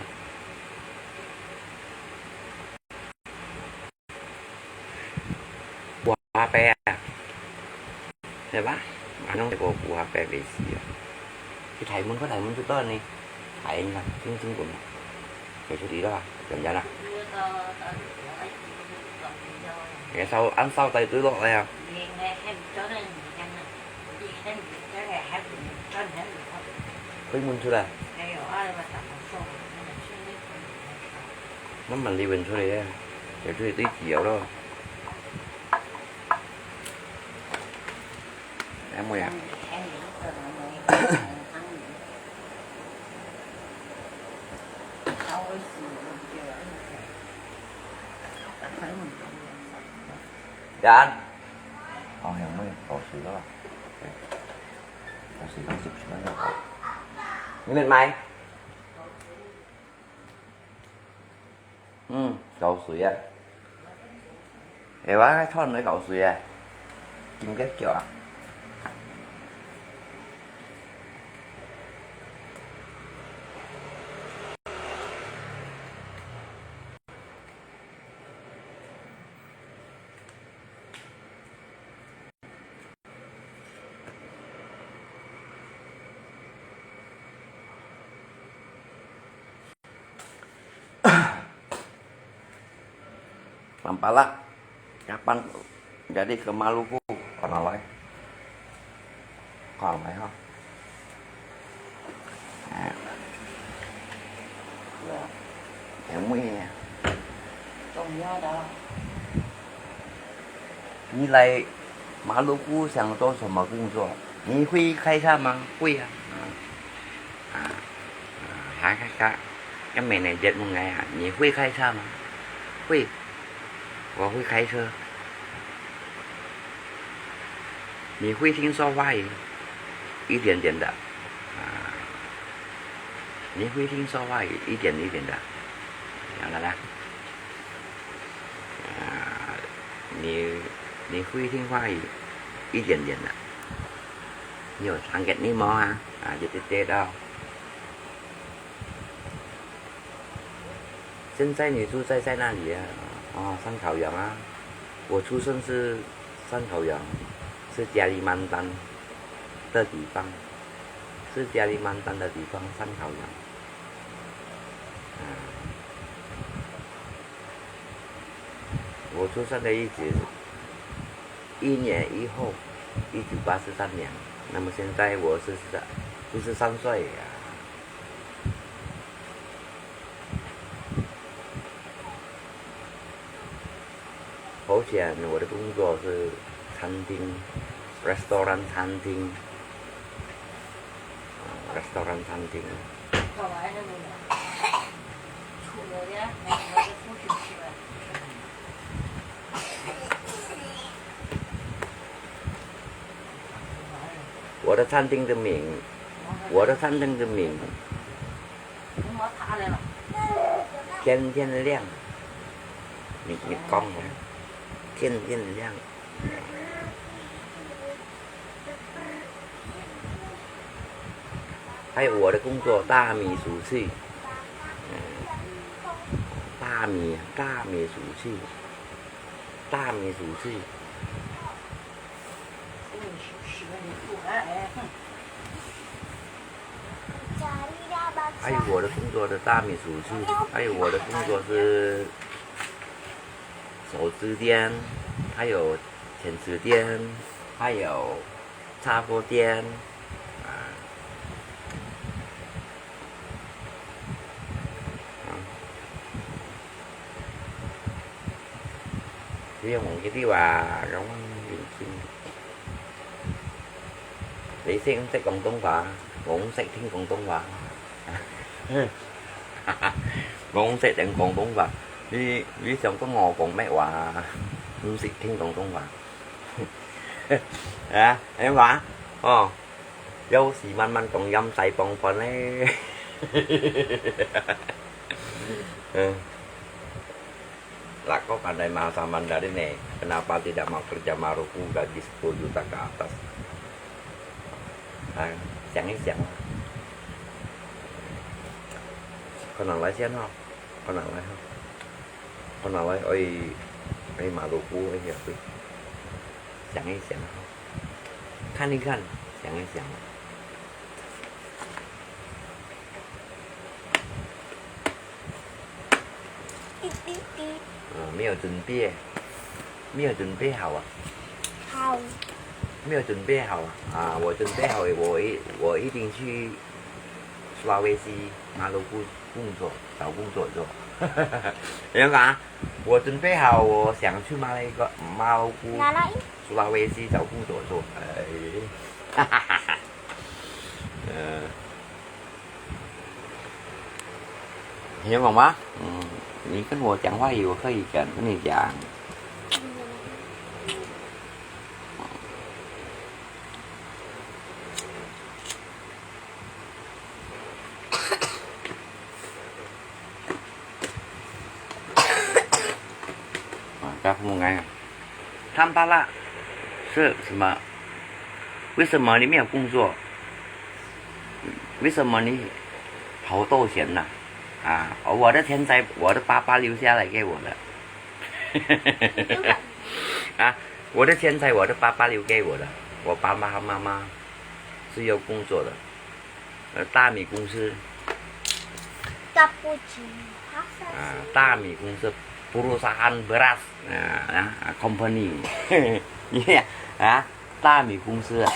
烏白啊，係吧？安樣個烏白會死啊！去大門，去大門就到呢，大門啊，正正門啊，就出去了啊，怎樣啊？你燒，恁燒仔對落來啊！ 開門出來。慢慢地門出來啊，就對對焦咯。哎，妹啊。Yan. 哦，香味，倒水了。倒水，倒水，倒水。你們買？嗯，倒水啊。哎，我還看你倒水啊，金結腳啊。 Mampalak, kapan jadi ke Maluku? Kau nak lai? Kau nak lai ha? Yang ni. 你來馬魯古想做什麼工作？你會開車嗎？會啊。啊，啊，啊，哈哈哈。跟美女節目一樣，你會開車嗎？會，我會開車。你會聽說華語？一點點的。啊，你會聽說華語？一點一點的。曉得啦。 啊，你，你會聽華語一點點的。你有聽見你無啊？啊，一點點哦。現在你住在，在哪裡啊？哦，上朝陽啊。我出生是上朝陽，是加里曼丹的地方，是加里曼丹的地方，上朝陽。啊。 我出生的日子，一年以後，一九八十三年。那麼現在我是，四十三岁啊。 头前我的工作是餐厅，restaurant 餐厅，啊，restaurant 餐厅。我的餐厅的名，我的餐厅的名，天天亮。你，你讲啊，天天亮。还有我的工作，大米熟器。嗯，大米，大米熟器，大米熟器。 还有我的工作的大米熟器，还有我的工作是首饰店，还有钱纸店，还有杂货店，啊。 啊。你用廣東話，用明星。你識毋識廣東話？我毋識聽廣東話。我毋識聽廣東話。你，你想講我講咩話？毋識聽廣東話。啊，你話？哦。 有時慢慢講，飲晒放飯咧。嗯。Lah, kok pandai bahasa Mandarin nih, kenapa tidak mau kerja Maluku gaji sepuluh juta ke atas? Ah, 想一想啊。看哪來先哈，看哪來哈，看哪來，哎，哎，麻豆姑，哎呀，对，想一想哈，看一看，想一想。 嗯，没有准备，没有准备好啊。好。没有准备好啊。啊，我准备好了，我一，我一定去苏拉威西马鲁古工作，找工作做。你讲啊？我准备好，我想去马来个马鲁古，拿来。苏拉威西找工作做。哎，哈哈哈哈。呃。 你听懂吗？嗯，你跟我讲话语，我可以讲，跟你讲。啊，该父母爱啊。 他们巴拉是什么？为什么你没有工作？为什么你好多钱呐？啊，我的钱财，我的爸爸留下来给我的。啊，我的钱财，我的爸爸留给我的。我爸爸妈妈是有工作的。 呃，大米公司。Cappuccino。啊，大米公司，perusahaan beras，啊，啊，company，啊，大米公司啊，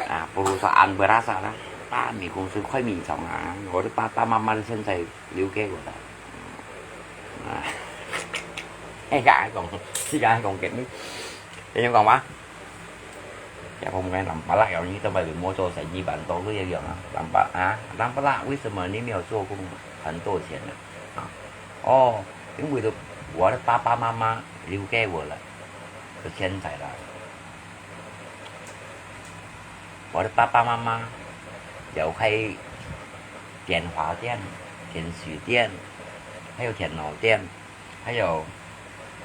啊，perusahaan beras啊，大米公司快米厂啊，我的爸爸妈妈的现在留给我的，啊，哎呀，讲，这个讲给你，你讲吗？ 也毋係南巴拉有你都買摩托车一万多个一样啊，南巴啊，南巴拉为什么你没有做工很多钱呢？啊，哦，因为都我的爸爸妈妈留给我了，有钱财了。我的爸爸妈妈有开电话店、电视店，还有电脑店。 还有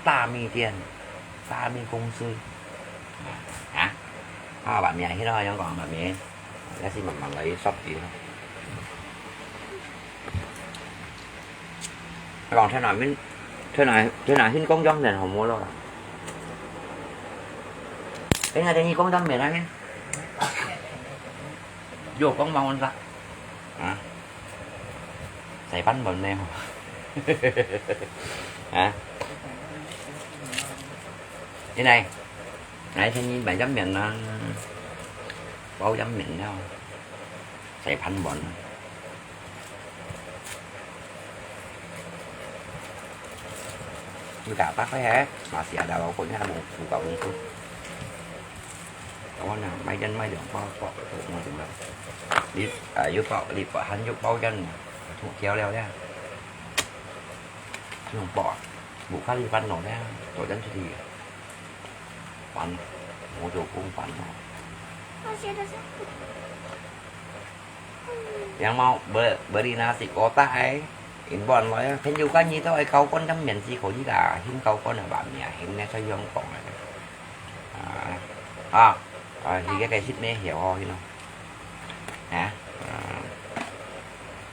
大米店、大米公司。啊，啊，白面，现在好像讲白面，也是慢慢来说起。讲在哪面，在哪，在哪先讲讲先好无咯？哎，那天你讲讲面那个，又讲忙完了，啊？ 洗飯碗呢？啊？你來，來，先去買張面啦，包張面了，洗飯碗。你打八塊hè，馬來西亞大陸過，你還無，無搞清楚。 我呢，買煙買兩包，包，我點樣？你，啊，有包，你包，還有包煙呢，吐掉了呀。這種包啊，無法律辦咯呀，做人出去。煩，我做工煩咯。我覺得是 Yang mau be-, beli nasi kotak ai. Inborn lo ya, kan juga nyi to ai kau kon jam mian si ko ji ka, hin kau kon ba mia, hin ne sa yong kong ai. Ah, ah, ah, hi ke kai sit me hiao ho hin lo. Ha? Ah.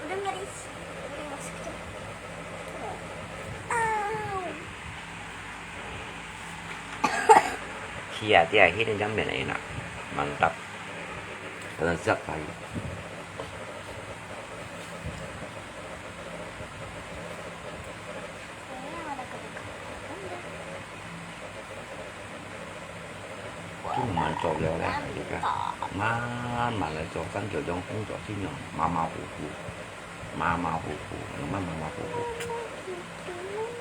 Udah nggak diisi, udah masuk ke dalam. Au. Sia tia hin jam mian ai na. Mantap. Lezat ai. 都慢慢做了咧，而家慢慢來做，三九種工作盡量馬馬虎虎，馬馬虎虎，慢慢馬虎虎。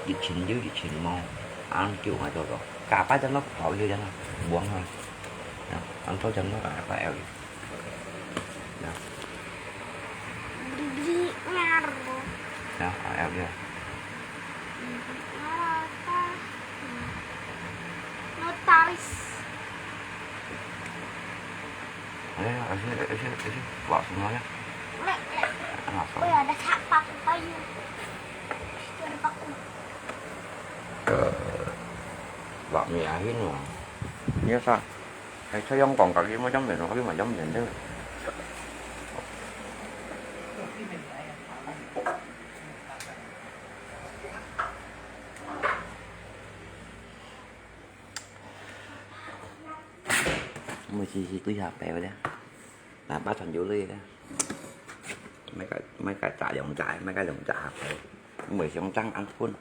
一千六、一千五，恁久還做到，加八千六，跑一個人啊，無啊，啊，恁多千六啊，還要。 Ya. Beli-beli ngar. Ya, A L ya. Beli-beli ngar apa? Notaris. Ayo, ayo, ayo, ayo, buat semuanya. Lek, lek. Ah, sorry. Oh ya, ada sapak payu. Situ ada paku. Eh, bak miahin lah. Iya, Sa. 係採用講價，佢乜用面，佢乜用面个。毋係時時對下背个，喇叭傳有類个，買个買个炸兩隻，買个兩隻下背，毋係想爭恁分。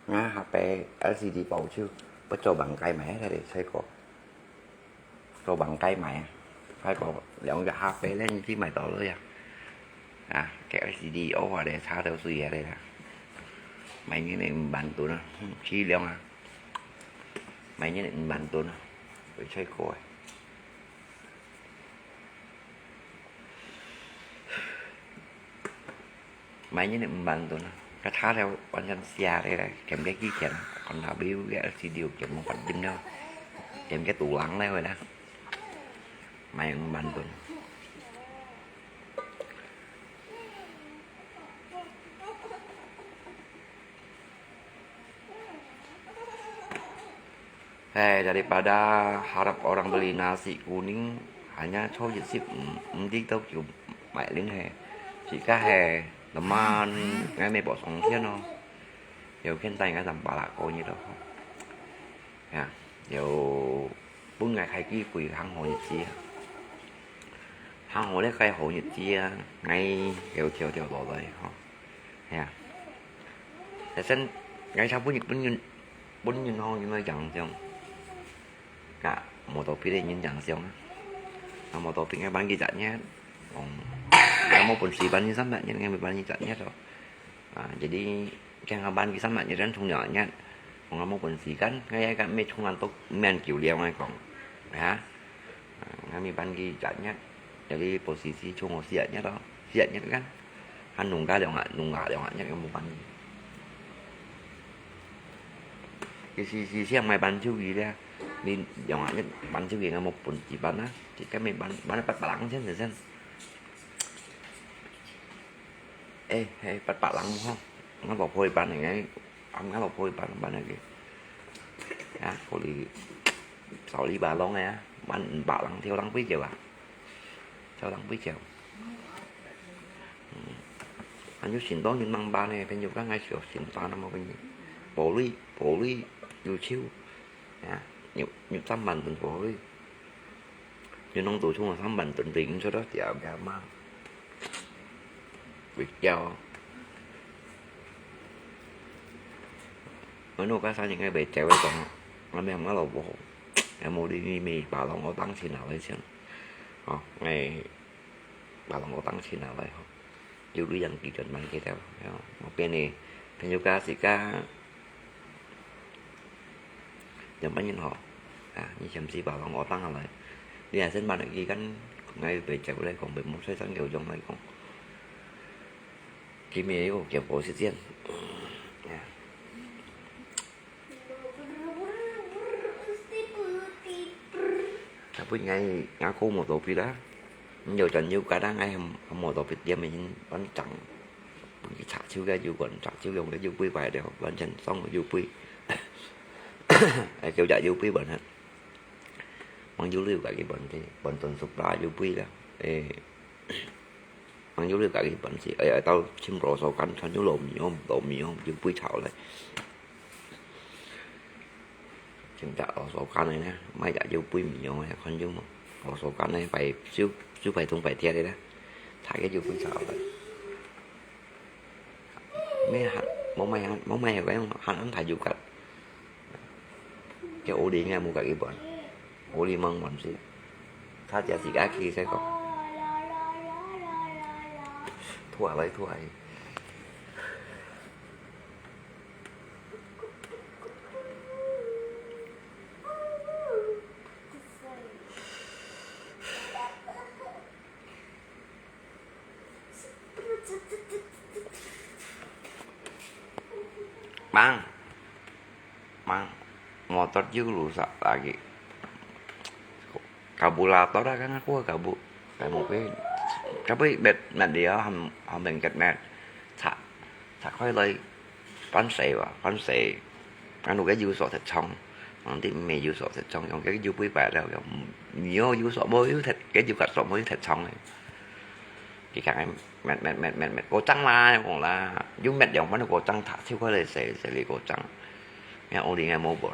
𠊎下背L C D保守，不做網街賣个咧，細個。做網街賣啊，細個兩隻下背咧，你去買到了呀。啊，个L C D，哦，我咧，差到水啊咧啦。買年个五萬噸啊，嗯，起量啊。买年个五萬噸啊，會細個啊。 買年个五萬噸啊，个差了完全下咧，減个幾錢啊？còn là biểu cái L C D減một phần trăm nữa,減cái tủ lạnh咧啦，買五萬噸。 Hei, daripada harap orang beli nasi kuning, hanya cho yit sip, mm, mm, di tau kiu mai ling he. Chỉ có he, teman, ngai me bosong thiên no. Yo khen tai ngai tam pala ko ni to. Ya, yo pun ngai khai ki kui hang ho yit si. Hang ho le khai ho yit si, ngai yo thiao thiao lo lai ho. Ya. Tại sân ngai sao pun pun yun, pun yun ho yun mai jang siang. Ka, mô tô pit yun jang siang. Ka mô tô pit ngai bán ki jat nyet. Ong, ngai mô pun si bán ki sam jat nyet, ngai mô bán ki jat nyet to. À, jadi, keng ngai bán ki sam jat nyet, dan chung jat nyet. Ong, ngai mô pun si kan, ngai kan me chung an tok, men kiu liang ngai kong. Ya. À, ngai mô bán ki jat nyet. Jadi posisi chung ho si jat nyet to. Si jat nyet kan. Han nung ka liang a, nung ka liang a, nyet ngai mô bán. Ki si, si siang mai bán chiu ki le. Ni liang a, nyet bán chiu ki ngai mô pun si bán a. Ki kan me bán, bán pat pala lang siang siang. Ê, ê, pat pala lang ho. Ngai bảo phôi bán này, ăn ngai bảo phôi bán, bán này kì. Ya, phôi lì, sáu lì ba lông này á, bán ba lông theo lông pí triệu à. Theo lông pí triệu. Ăn nhu xin đó nhu mang bán này, bên nhu các ngai sửa xin bán mà bên nhu. Phôi lì, phôi lì, nhu chiu. Ya, nhu, nhu tám vạn tấn phôi lì. Nhu nông tổ chung là tám vạn tấn đỉnh cho đó, thì à, gà mà. Việt Châu. Mà nô cá sa những cái bề chéo ấy còn, mà mẹ không có lẩu bò. Em mua đi, đi mì bà lòng có tăng xin nào lấy xin. Ờ, ngày bà lòng có tăng xin nào lấy hả? Dù đi dần kỹ chuẩn bằng kia theo. Một bên này, thì nhu cá xì cá. Yam pa nyin hò. À, nyi siam si bảo lòng có tăng hả lại. Đi à, sân bạn này kì căn, ngay về chạy vào đây còn bị một số sân kiểu giống này còn. Kì mì ấy có kiểu có sự kiện. À. Tapi ngai, ngai ko mô tô pit á. Nyo chan nyu ka dang ngai hâm, hâm mô tô pit tiêm min bắn chăng. Bắn ki chak chiu ke yu bắn chak chiu yong ke yu pui bai deo, bắn chen song yu pui. Ai kêu chak yu pui bắn hả. Mang yu liu ka ki bắn ke, bắn tuần sụp ra yu pui ka. Ê. Mang yu liu ka ki bắn si. Ê, ê, tao chim rô sô kan chan yu lô mi yong, lô mi yong, yu pui chao lai. Chính là ở số căn này nè, mai đã dư bụi mì nhông này, con dư mà. Ở số căn này phải siêu, siêu phải thùng phải thiệt đấy nè. Thải cái dư bụi sao vậy? Mấy hạt, mong mai hạt, mong mai hạt cái hạt ăn thải dư cắt. Cái ổ đi nghe mua cả cái bọn. Ổ đi mong mong xí. Thả chả xí cá khi sẽ có. Thua lấy thua ấy. Bang, bang, motor dulu sa lagi. Kabulator kan aku kabu, kamu ke, tapi bet met dia ham ham bengket met, sa sa koi lai, pan sei wa, pan sei, anu ke yu so te chong, 講你毋係有所特長，講佢有幾擺了，講你有有所無有特，佢有特所無有特長个。佢講，搣搣搣搣搣，過獎啦，講啦，有搣兩萬過獎，他就過來寫寫你過獎，也屋裡也無本，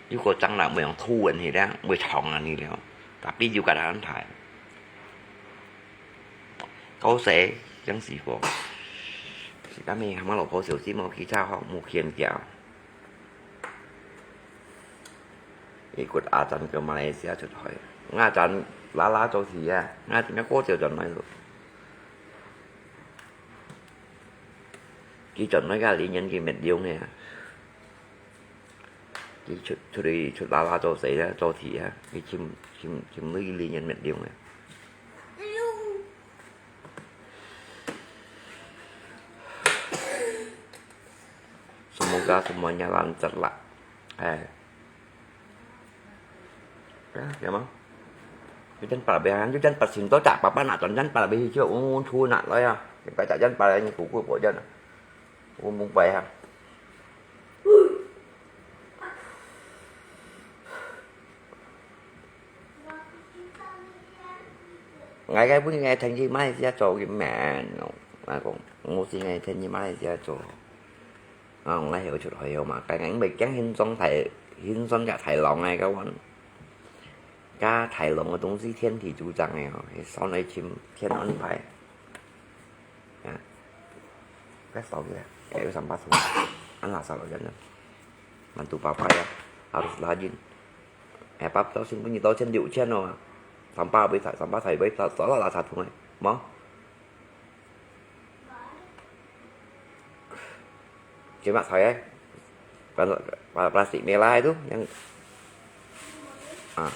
有過獎啦，毋會用圖文去了，毋會長啊你了，tapi有个安排。 高誰？江西貨。是咱们阿媽老婆小心哦，佢家吼，目前講。佢个阿珍个馬來西亞出去，阿珍拉拉做事啊，阿珍个過少轉來咯。佢轉來个理念佢沒用个啊。 佢出，出去，出拉拉做事啊，做事啊，佢尋，尋，尋女人乜用啊。Semoga semuanya lancar lah. Eh. Ya, ya, Mang. Yo jangan pala bihan, yo jangan pala sinto, tak apa-apa nak, jangan pala bihi, yo, un, thu nak lah ya. Sampai tak jangan pala ni kuku po jangan. Ung, ung, pai ha. Ngai cái bún ngai thành đi mai chia cho cái mẹ nó. Ngai cũng ngu si ngai thành đi mai chia cho. Ngai không lấy hiểu chút hỏi hiểu mà. Cái ngai mới kén hin trong Thái, hin trong cả Thái Long ngai cái quán. Cả Thái Long cái東西天地主宰ngai hả. Sau này chim thiên安排. Ya. Cái sau kia. Cái sampai semua. Ăn là sao rồi. Bantu papa ya. Harus rajin. Eh, pap tau sing bunyi tau chen liu chen oh. Sampah habis tak, sampah tak, habis tak, salah lah satu mai. Mau? Cuma saya, kalau plastik merah itu yang, ah.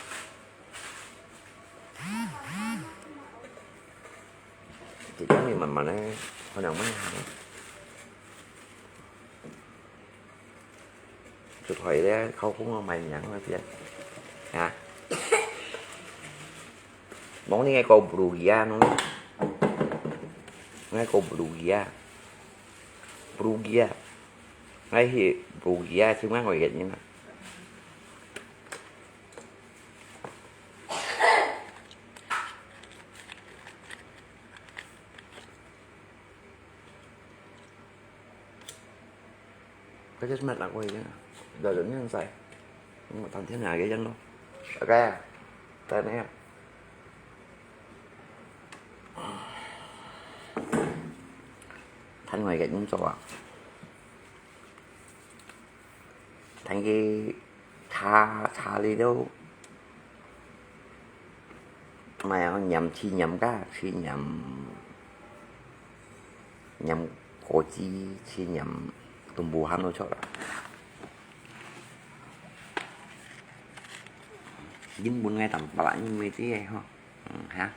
Thì chắc thì mình mà nó hơi nồng mấy. Chụp hơi đấy, không không mày nhắn hơi tiền. Hả? Món này ngay cô Brugia nó. Ngay cô Brugia. Brugia. Ngay thì Brugia chứ má ngồi gạch như nào. Cái chết mặt là quay chứ. Giờ dưi nhân sai. Mà thằng thiên hạ cái dân đó. Ok. Tại này. Thanh ngoài cái cũng cho à. Thanh cái cha, cha đi đâu. Mà ăn nhắm, chỉ nhắm cả, chỉ nhắm, nhắm có chi, chỉ nhắm tùm bù hăng nó cho là. Dính bún ngay tầm bả lại nhưng mày tí hả? Ừ, hả?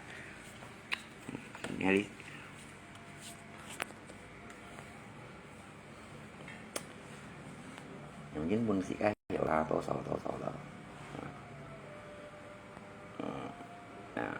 Nghe đi. Yung dính bún xí cái hiểu là tô sổ, tô sổ đó. Ừ. À.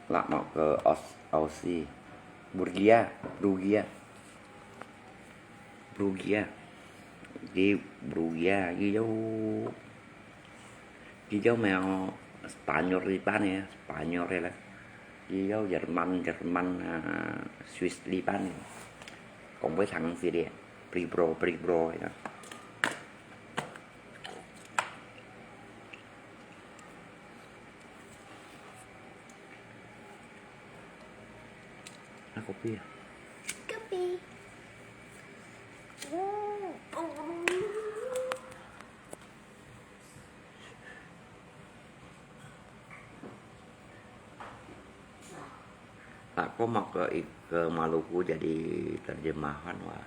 Lạ mọc cờ Aus-, Aussie. Brugia, Brugia. Brugia. Cái Brugia, cái dấu, cái dấu mèo Spanyol đi bán nè, Spanyol đây là. Cái dấu German, German, à, Swiss đi bán nè. Cộng với thằng gì đi, Bribro, Bribro vậy đó. Nó có bia. Copy. Aku mau ke, ke Maluku jadi terjemahan, wah.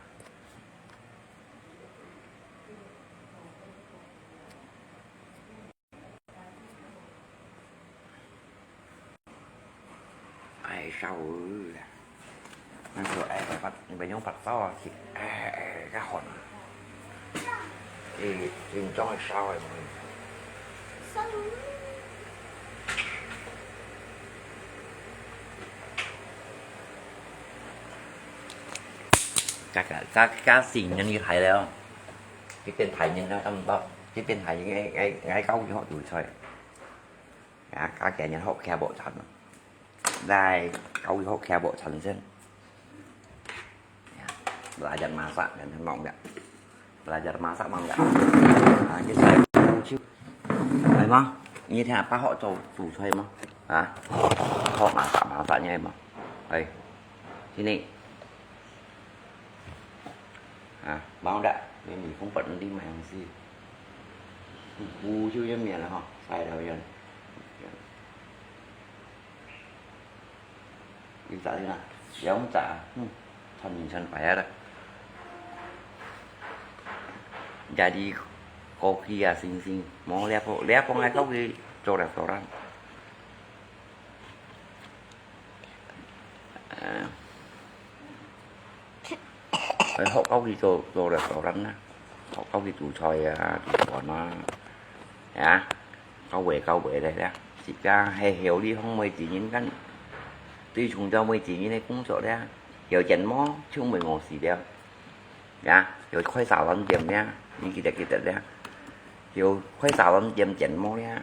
哎，燒啊！那時候，哎，發，你們用發燒啊，去，哎，哎，較寒啊。哎，緊張會燒的。燒。加，加，加，加新人厲害了。這邊大人啊，差不多，這邊大人，哎，哎，哎，教佢學煮菜。啊，加幾年學佢無慘啊。 來，教育學佢無產生。Ya, belajar masak dan semua enggak. Belajar masak mau enggak? Ah, kita lucu. Ai, mau? Ini dia apa hok tu, tu saya mau? Ha? Hok masak, masaknya mau. Ai. Sini. Ha, mau enggak? Ini kumpet nanti main sih. Bu, bu, 就用免了哈，塞到用。 你咋的啦？兩隻，嗯，穿年穿牌啊啦。Jadi koki啊，星星，無了，無了，講來講去做restaurant。呃，學到佢做，做restaurant啊，學到佢煮菜啊，煮飯啊，啊。 到位到位咧，自家係曉得講每一日間，最重要每一日个工作咧，曉剪毛就毋會餓死了。Ya，曉開沙龍店咧，你記得記得咧，曉開沙龍店剪毛咧，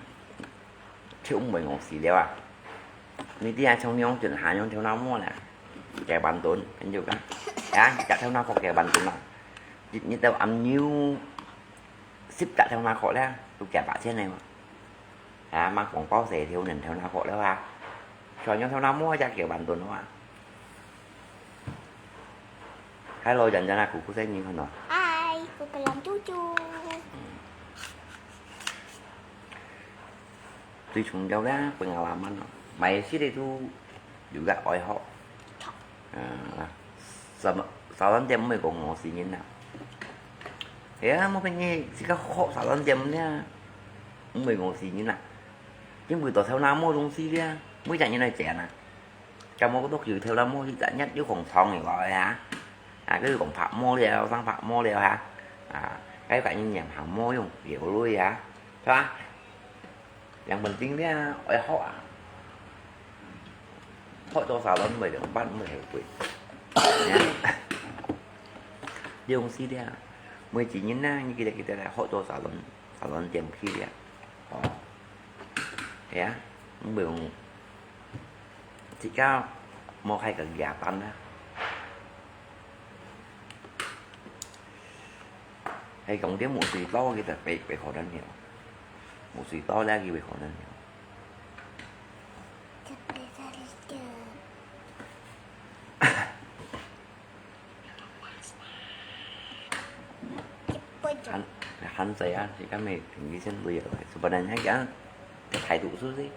就毋會餓死了啊！你知啊，像你用剪下用頭那毛咧，幾萬噸，很有个。Ya，一隻頭那殼幾萬噸啊！一日到暗有十隻頭那殼咧，都幾百千个嘛。 啊，嘛廣告寫條人頭那殼了啊，全用頭那毛隻幾萬噸了啊。Hello，人人啊，姑姑在你看到。Hai，姑姑冷啾啾。最重要个，pengalaman咯，買食个都有个愛好。啊，沙龍店毋係講餓死人啊。係啊，無變你自家學沙龍店咧，毋會餓死人啊。 因為到頭那無東西咧，每隻人來剪啊。該無都叫頭那無去剪，又講長个話啊，啊，佢又講白毛了，生白毛了哈，啊，該个人染白毛用流淚啊，係吧？兩本定咧，愛學啊，學做沙龍毋會兩半毋會後悔。你東西咧，每一日呢，你記得記得來學做沙龍。 Salon店去了。哦，係啊，毋會用，自家無開个夜班啊。係講點無水道，佢就袂，袂可能了。無水道咧，佢袂可能了。還，還在啊，是講咩？平時先累了，sebenarnya講，態度是不是？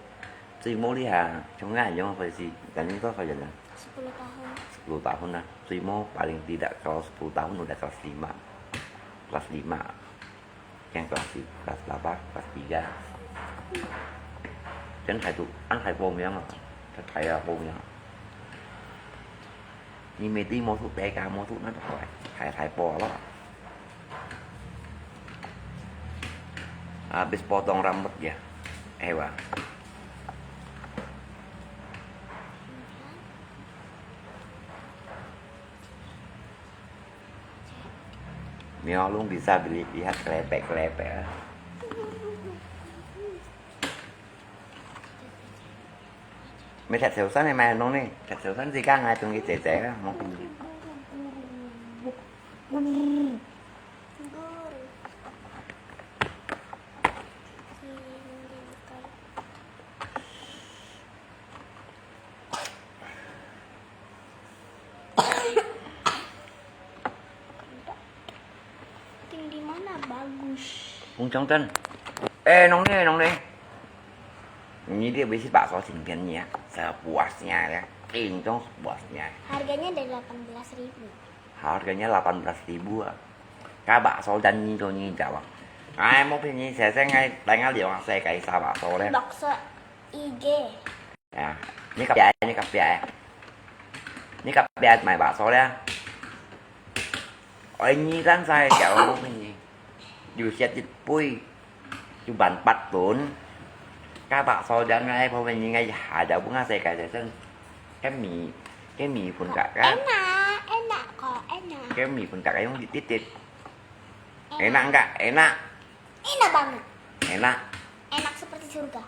最無你啊，像俺用開始，咱你多少人啊？Sepuluh tahun。Sepuluh tahun啊，最無paling tidak kalau sepuluh tahun udah kelas lima。Kelas lima。 Yang kelas, kelas berapa? Kelas tiga. Kan hai tu, an hai po miang ah. Kan hai po miang. Ni mesti mau tu teka, mau tu nak tak kau. Hai, hai po lah. Habis potong rambut dia. Eh, wah. Miao lung bisa beli lihat kelepek-kelepek. Mày thật xấu xắn này mày nông này, thật xấu xắn gì cả ngày tụi cái trẻ trẻ đó, một Ting di mana bagus? Hùng Tráng Trân. Ê, nông nê, nông nê. Ini dia beli si bakso singkian ya. Sepuasnya ya. Ting dong sepuasnya. Harganya dari delapan belas ribu. Harganya delapan belas ribu ah. Ka bakso dan ni to ni jawab. Ai, mau pin ni saya saya ngai tengah dia orang saya kaisa bakso deh. Bakso I G. Ya, 你隔壁，你隔壁，你隔壁買白素咧？哎，你等下，有乜嘢？有食一杯，有半八顿，加白素，等下，泡面，應該一下就分下世界就算，跟米，跟米粉个，个，enak, enak kok, enak. 跟米粉个，用一滴滴，enak enggak？Enak。 Enak banget. Enak. Enak seperti surga.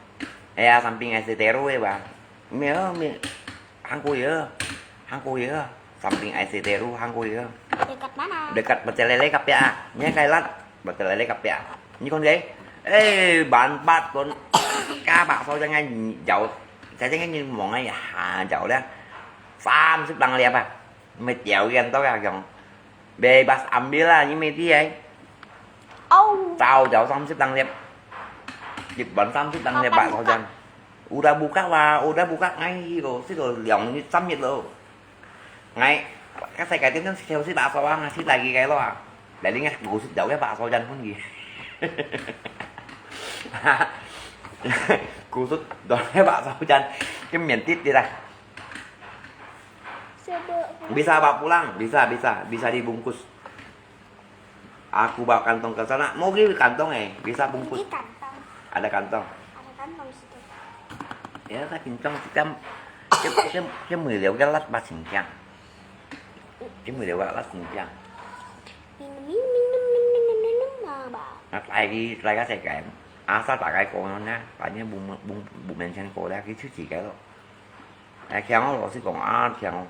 Ya, samping es de teru ya, Bang. Mil, mil. Hangko ya. Hangko ya. Samping es de teru, hangko ya. Dekat mana? Dekat Pecel Lele kapya. Nya kailat. Pecel Lele kapya. Ni kon deh. Eh, ban pat kon. Ka bak so jangan jauh. Saya jangan ni mong ai ha jauh dah. Sam sip lang liap ah. Mệt dẻo gan tao ya kiong. Bebas ambil lah, ini meti ai. Oh. Tao jauh samsip tang liap. Jip ban samsip tang liap bak sojan. Udah buka wa, udah buka ngai lo, si lo liang ni samit lo. Ngai, ka sai kai tian tian si si bak sojan, si lagi kai lo ah. Dari ngai kusut jauh ya bak sojan pun gi. Kusut jauh ya bak sojan. Kemian tit dia dah. Bisa bawa pulang, bisa, bisa, bisa dibungkus. Aku bawa kantong ke sana. Mau pergi kantong eh, bisa bungkus. Ini kantong. Ada kantong. Ada kantong situ. Ya, saya pincang, kita, kita, kita, kita melihat ke lat masing kiang. Kita melihat ke lat masing kiang. Minum, minum, minum, minum, minum, minum, minum, Bang. Nak lagi, lagi saya kan. Asal pakai corona, banyak bung, bung, bung mention corona, kita cuci kalau. Ai, khiang ô, lô sư講啊，khiang ô。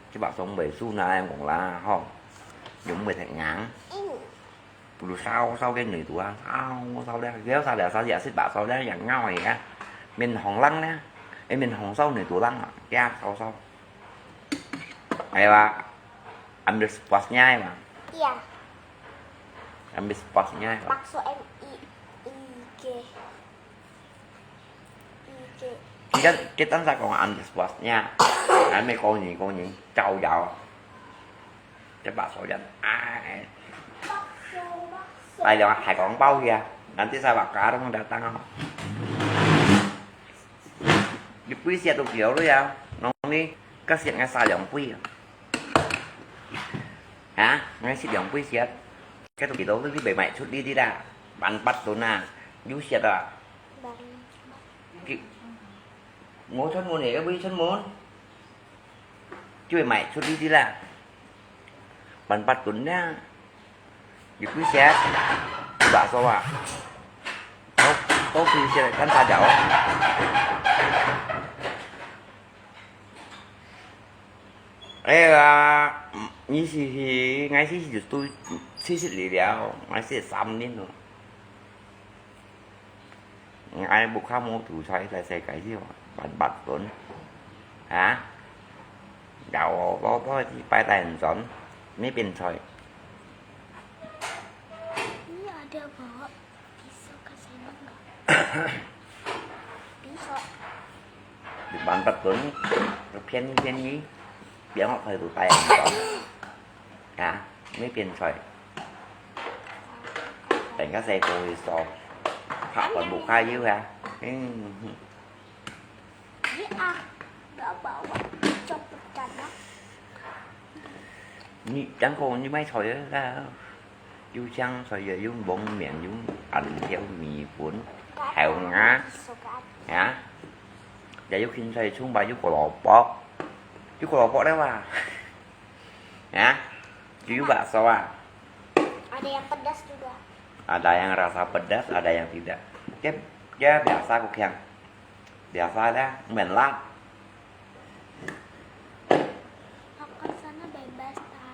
這把上尾數拿來講啦，吼，用尾忒硬。嗯。不如燒燒个內肚啊，燒燒咧，了燒了燒也是把燒咧，也咬个啊。面紅冷咧，哎，面紅燒內肚冷啊，呀，燒燒。哎呀，ambil sepasnya ya, Bang. Iya. Ambil sepasnya ya, Bang. Bakso M I I G. Kita, kita sa kong ambil sepasnya. Kami kong ni, kong ni, chao yao. Cepat soyan. Ai. Ai, dia hai kong pau ya. Nanti saya bakar mau datang. Di pui siat tu kio lu ya. Nong ni, ka siat ngai sa liang pui ya. Hả? Ngai siat liang pui siat. Cái tu kio lu di bai mai chut di di da. Ban pat tu na. Yu siat da. Ki-, ngô chon mun eh, wi chon mun. Chui mai chut di di la. Ban pat tun na. Yu kui siat. Ba so wa. Tau, tau kui siat kan sa jao. Eh, ah, ni si si, ngai si si tu, si si li liao, ngai si sam nin lo. Ai, bukan mau tu saya selesai kaji, ban bat tun. Ha? Jauh apa-apa di pai tan zon. Ni pin choi. Ini ada bawa pisau ke sana enggak? Pisau. Di ban bat tun. Pian pian ni. Biar ngok kai tu pai tan zon. Ha? Ni pin choi. Tỉnh các xe cô thì so. Họ còn bục khai dữ hả? Ừ. Iya, bawa copot tanah. Ni, chẳng cô ni mai choi á, yu chang choi ya, yu bông miệng, yu ăn theo mì cuốn, theo ngá. Hả? Ya yu kin choi chung ba yu kô lô bọc. Yu kô lô bọc đấy wa. Ya, yu bak so ah. Ada yang pedas juga. Ada yang rasa pedas, ada yang tidak. Dia, dia biasa kok yang biasa dah, men lah. Makan sana bebas, ta.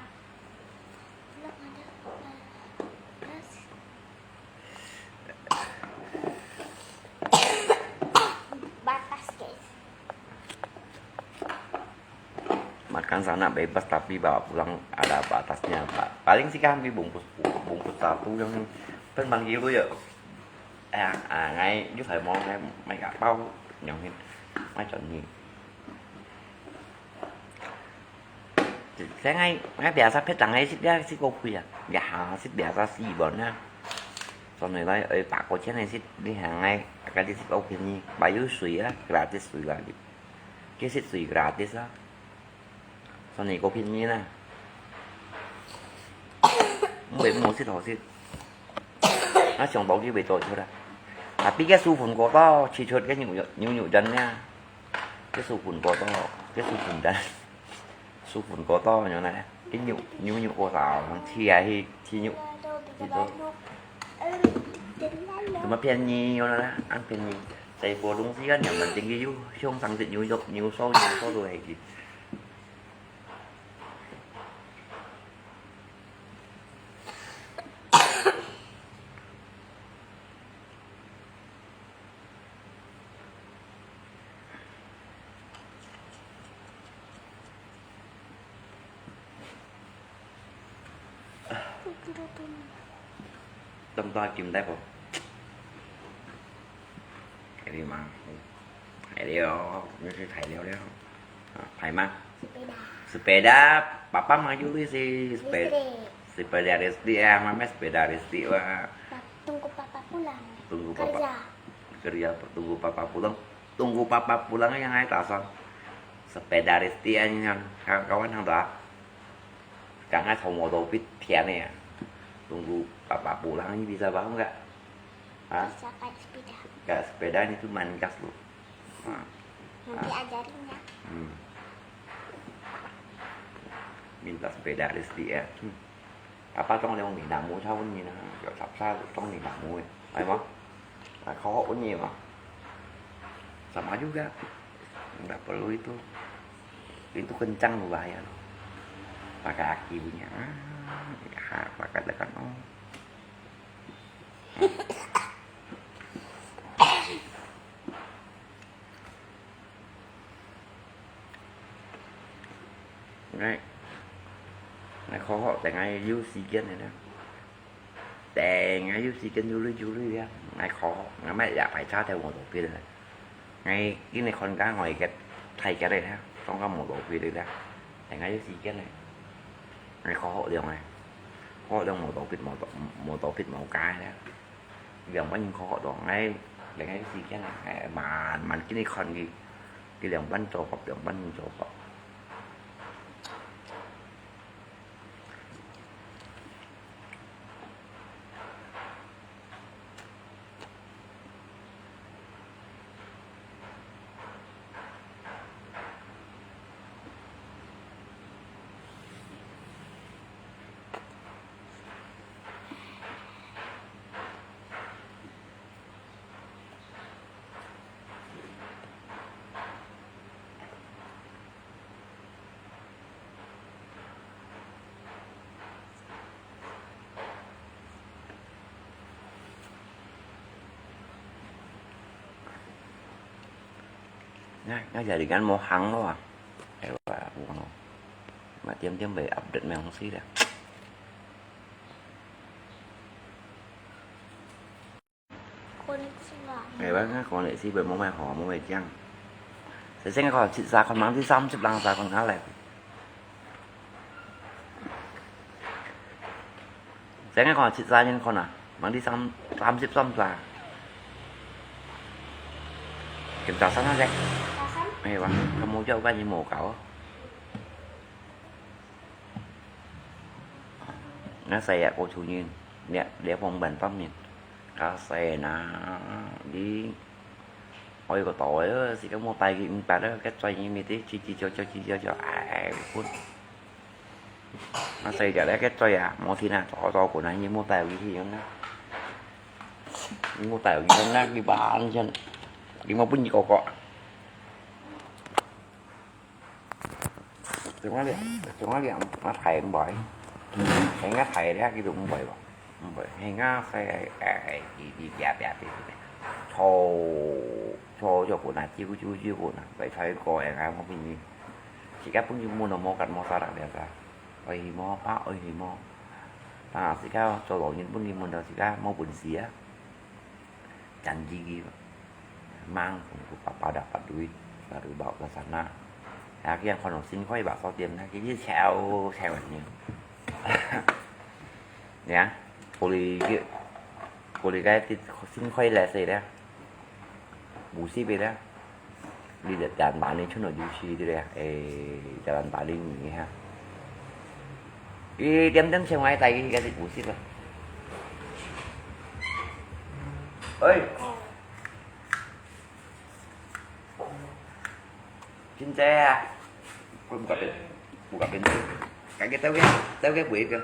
Belum ada pedas. Batas, guys. Makan sana bebas, tapi bawa pulang ada batasnya, Pak. Paling sih kami bungkus, bungkus satu yang pun manggil ya. Eh, ah, ngai, yu phải mong ngai, mai cả bao, nyong hin, mai chọn nhị. Thế ngay, ngay biasa pet tang ngai sit ya, sit kok kui ya. Ya, sit biasa si bon na. 所以來，哎，八角錢个食，你行个，該你食好便宜，買有水啊，gratis水啊，你，佢食水gratis啊。所以過便宜啦。毋會毋好食好食。啊，想到佢會做出來。啊，比个水分過多，吃出个牛肉，牛肉丸呀。个水分過多，个水分丸。 水分過多，原來，佢牛，牛肉過少，人吃下去，吃肉，去做。什麼便宜，原來，恁便宜。在過東西啊，你們等於有，像上次牛肉，牛燒，牛燒都係佢。這麼多金帶不？海里嗎？海里哦，那是海了了。啊，海嗎？Sepeda. Sepeda, papa mah juga sih, sepeda. Listrik. Sepeda listrik ah, mama sepeda listrik wah. Tunggu papa pulang. Tunggu papa. Kerja. Kerja, tunggu papa pulang. Tunggu papa pulang yang ai tak sang. Sepeda listrik an yang, kawan hang tak? Kang ai thong motor pit pian ya. Tunggu papa pulang ni bisa paham nggak? Ha? Bisa pakai sepeda. Nggak, sepeda ni tu main gas lu. Ha. Nanti ajarin ya. Hmm. Minta sepeda listrik ya. Hmm. Apa tong leong ni namu caun ni na, yo sapsa tong ni namu, ai ma, ai kau ni ma, sama juga, nggak perlu itu, itu kencang bahaya, pakai aki punya, ah, ya, pakai tekan oh. Ngai，ngai khó học tại ngai use again này nè. Tại ngai use again dulu dulu ya. Ngai khó học, ngai mẹ ya phải cha theo một tổ pin này. Ngai cái này con cá ngồi cái thay cái này ha, trong cái một tổ pin này ha. Tại ngai use again này. Ngai khó học điều này. Khó học điều một tổ pin một tổ một tổ pin một cái ha. Liang ban khó học đó ngai, tại ngai use again này. Ngai mà mà cái này con cái cái liang ban cho học, liang ban cho học. Ngai, ngai jadi kan mau hang lo ah. Ewa, bukan lo. Mak tiam-tiam baik update memang sih dah. Konnichiwa. Ewa, ngai koneksi baik mau mai ho, mau mai jang. Seseng ko sisa kon mang di sam sip lang sa kon ngalai. Seng ko sisa nyen kon ah, mang di sam, sam sip sam sa. Kim ta san ah seng. Tasan? Ewa, kamu jauh kan ni mau kau. Ngai sai ya ko chu nyen, ya, dia phong ban tam nyen. Ka sai na, di, oi ko to, eh, si kamu tai ki empat, eh, cái trai ni mi ti, chi chi cho cho, chi cho cho, ai, pun. Ngai sai ya, cái trai ya, mau thi na, to to ko na, ni mau tai ki thi na. Ni mau tai ki na, ki ban chen. Ki mau pun ni ko ko. Chúng nó điện, chúng nó điện, nó thầy cũng bởi. Thầy ngắt thầy đấy, cái tụi cũng bởi bảo. Cũng bởi, hay ngã xe, ai, ai, đi, đi, bia, bia, đi, đi. Cho, cho, cho cô nà, chiu, chiu, chiu cô nà. Vậy thôi, cô em, em không biết gì. Chỉ cắt bún, mua nó mua cắt mua sao đặc biệt ra. Ôi, mua, bác, ôi, mua. Ta, chỉ cắt cho lỗi nhìn bún đi mua đó, chỉ cắt mua bún xía. Janji ki mang, ku papa dapat duit, baru bawa ke sana. Ya, ki yang kono sin koi bakso tiam na, ki chèo, chèo ni. Ya, boleh ki, 玻璃个，新開來勢咧，五十个咧，你就兩百零出來就去的咧，誒，兩百零二哈。佢點點錢我帶佢，該係五十个。誒，真濟啊！我毋敢變，毋敢變，該个兜个，兜个賣个。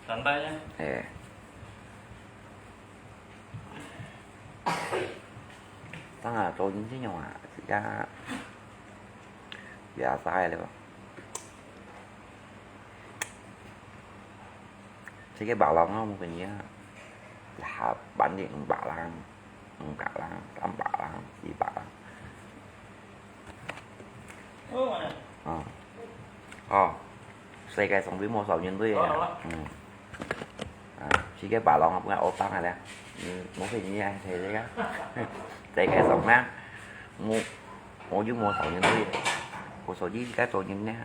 三百呢？誒。當下做人這樣啊，自家也使了。這个白狼啊，我跟你啊，下班的五百人。 五百人、三百人、四百人。哦。哦。世界上最無少人類个。嗯。啊，世界白狼啊，本來歐巴个咧。嗯，無騙你啊，係這个。世界上呢，無，無就無少人類个。我所以自家做人呢，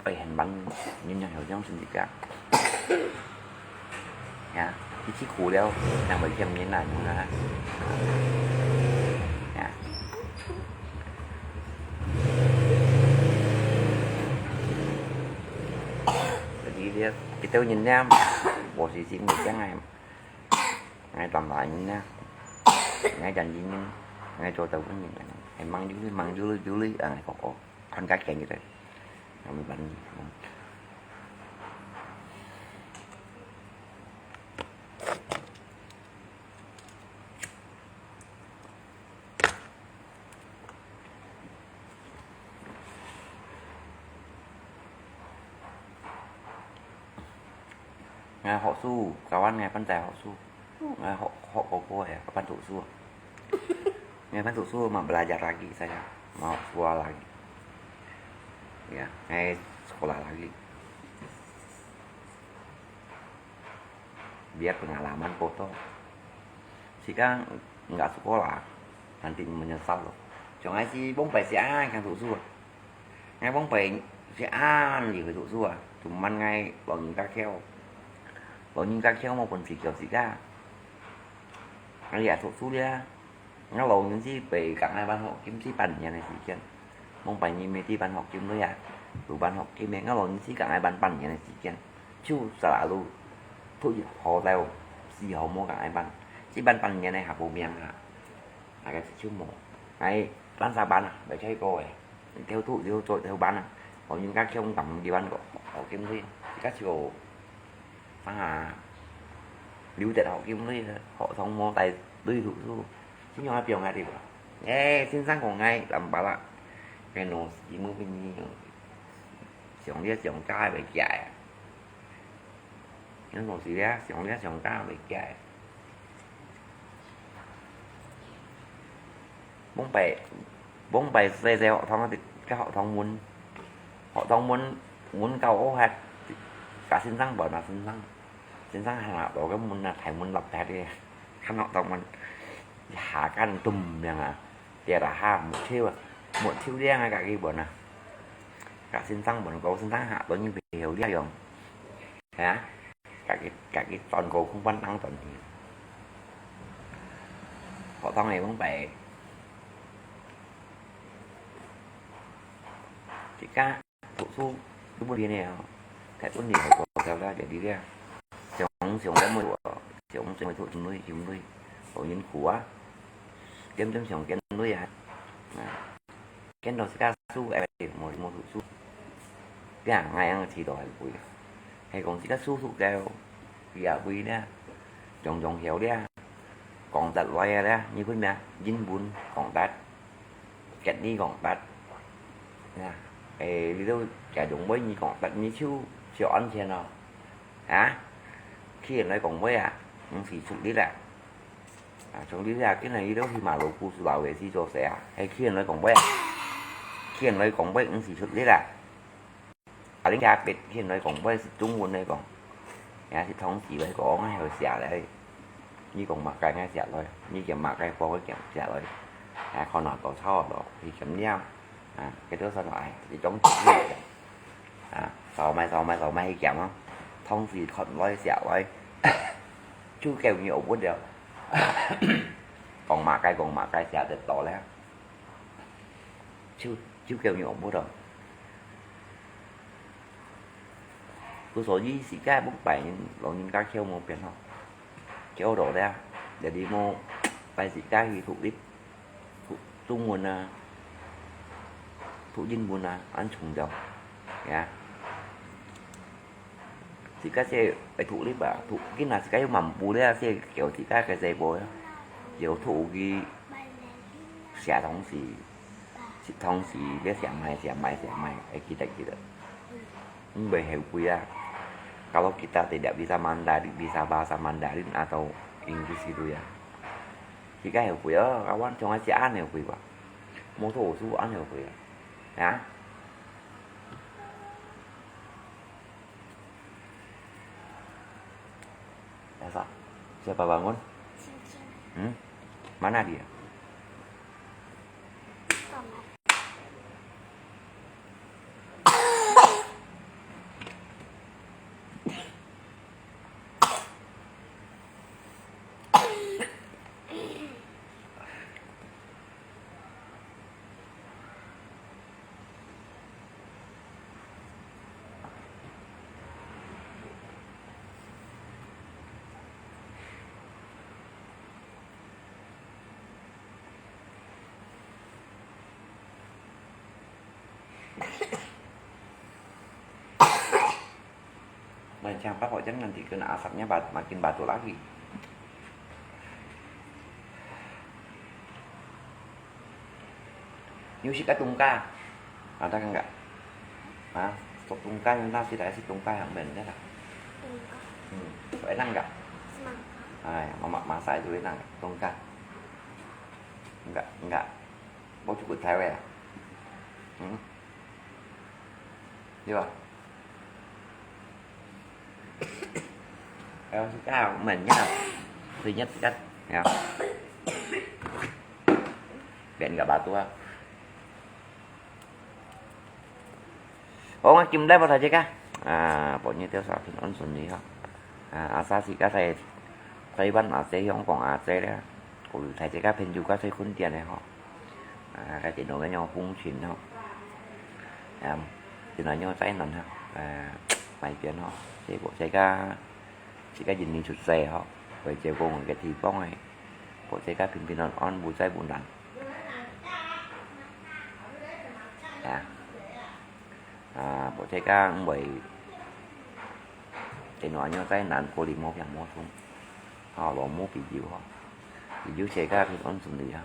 哎，很慢，人家有這樣身體个。呀，一起苦了，那麼一天面來，你看。呀。所以這，這兜人呢，我是心裡想啊，𠊎當大人啊，𠊎真正人，𠊎做得分人，𠊎忙就忙就就啊，𠊎哥哥。 看較遠一點，咱們班。𠊎學書，教完𠊎班仔學書。 𠊎學，學過个，kapan讀書。𠊎kapan讀書嘛belajar lagi saya, mau sekolah lagi. Ya, 𠊎sekolah lagi. Biar pengalaman kotor. Sekarang enggak sekolah, nanti menyesal loh. 像𠊎係往擺係恁樣讀書啊。 𠊎往擺係恁樣去讀書啊，cuman𠊎老人家竅，老人家竅無本事教自家。𠊎也讀書了，𠊎老人家係教𠊎班學金係半年个時間，往擺你乜知班學金了啊，有班學金个，𠊎老人家教𠊎班半年个時間，就selalu讀一號到四號無教𠊎班，這班半年个下報名啊，大概就無，𠊎單三班啊，袂使過个。 Theo tụi theo tụi theo班啊. Có những các trường cắm đi班có học kim thôi. Các trường à, lưu tết học kim thôi, họ thông mô tài tùy thủ thu. Chứ nhau hai trường hai đi bảo. Ê, xin sang của ngay làm bà lạ. Cái nó chỉ mới bên như. Trường đi trường cái về chạy. Nó nó chỉ đi trường đi trường cái về chạy. 往擺，往擺細細學堂个，个學堂門，學堂門，門口好核，甲先生問啊，先生，先生行落到个門啊，大門落忒个，看學堂門，一下間咚樣啊，跌落下，沒抽啊，沒抽亮啊，甲佢問啊，甲先生問，甲先生嚇到你袂曉這樣，係啊？ 家己，家己轉個空班當轉去。學堂个往擺，自家讀書都不練个哦，大部分个學校啦，就係這樣。上，上个每，上，上个讀金類，金類，好辛苦啊，點點上金類啊，啊。 見到自家書，誒，無，無讀書。這樣，𠊎樣試到係會。係講自家書讀到，佢也會咧，樣樣曉咧，講得來啊咧，日本咩，英文講得，吉語講得，啊，誒，你都假用母語講得，你就，就安全咯。啊？去人來講話啊，毋使出力啦。 啊，像你這，今日你都去馬路古樹樓个去做事啊，係去人來講話啊，去人來講話，毋使出力啊。啊，你這別去人來講話，係中文來講，也係同時來講，還有寫來。你講麼个，𠊎寫來；你講麼个，我會講寫來。啊，看啊，到差毋多，去減料。啊，幾多少來，一種一種。啊，少買少買少買去減哦。同時看來食來，就夠你學不了。講麼个講麼个，食得多了。就就夠你學不了。故所以自家毋拜老人家求無變吼，求到了，jadi無拜自家去讀歷，讀中文啊，讀英文啊，恁重要，呀。自家係愛讀歷啊，讀經啊，自家愛漫步了，係叫自家个細步啊，要讀去寫東西。 食東西，你食麼个食麼个食麼个，愛記得記得。毋會後悔啊。Kalau kita tidak bisa Mandarin, bisa bahasa Mandarin atau Inggris gitu ya. Kita後悔哦，kawan jangan si aneh後悔吧。Motor suruh aneh後悔啊。啊？ Elsa, siapa bangun? Hmm? Mana dia? Mancang apa kok jangan dikena asapnya bat-, makin batuk lagi. Nyusik ka tungka. Ada kan enggak? Hah? Sop tungka yang nasi tak kasih tungka yang bener tak? Tungka. Hmm. Kok enak enggak? Semangka. Ay, mamak masak itu enak enggak? Tungka. Enggak, enggak. Mau cukup cewek ya? Hmm? Iya. Em, suka mình nhá. Thứ nhất cắt. Nè. Biện cả bà tua. Ủa, ngài kim lấy bao giờ chứ cả? À, bộ như tiêu xài phim ôn xuân gì hả? À, asa si ka thai Taiwan a se, Hong Kong a se le, ko lu thai se ka phen yu ka thai khun tian le ho. A, ka ti no ka nyo hung chin ho. Em, ti no nyo tai nan ho. A, mai pian ho. Se ko se ka, se ka yin ni chut se ho. Wei jiao gong ke ti bong ai. Ko se ka phin phin on on bu sai bu nan. Ya. 啊，無這个毋會，電話用在難過哩，無病無痛。吼，無無必要吼。必要這个平安順利啊。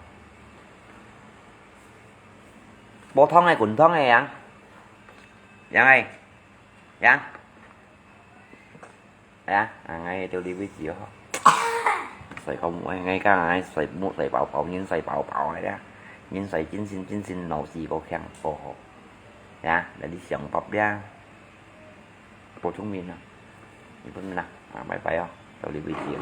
無痛个，滾痛个樣。樣欸，樣。 哎呀，啊，𠊎到這位置哦。睡到，𠊎，𠊎講，𠊎睡目睡飽飽，人睡飽飽个啦，人睡精神精神，腦子個強，好好。呀，來你上班呀，補充面啊，你不能啦，啊，拜拜哦，到這位置哦。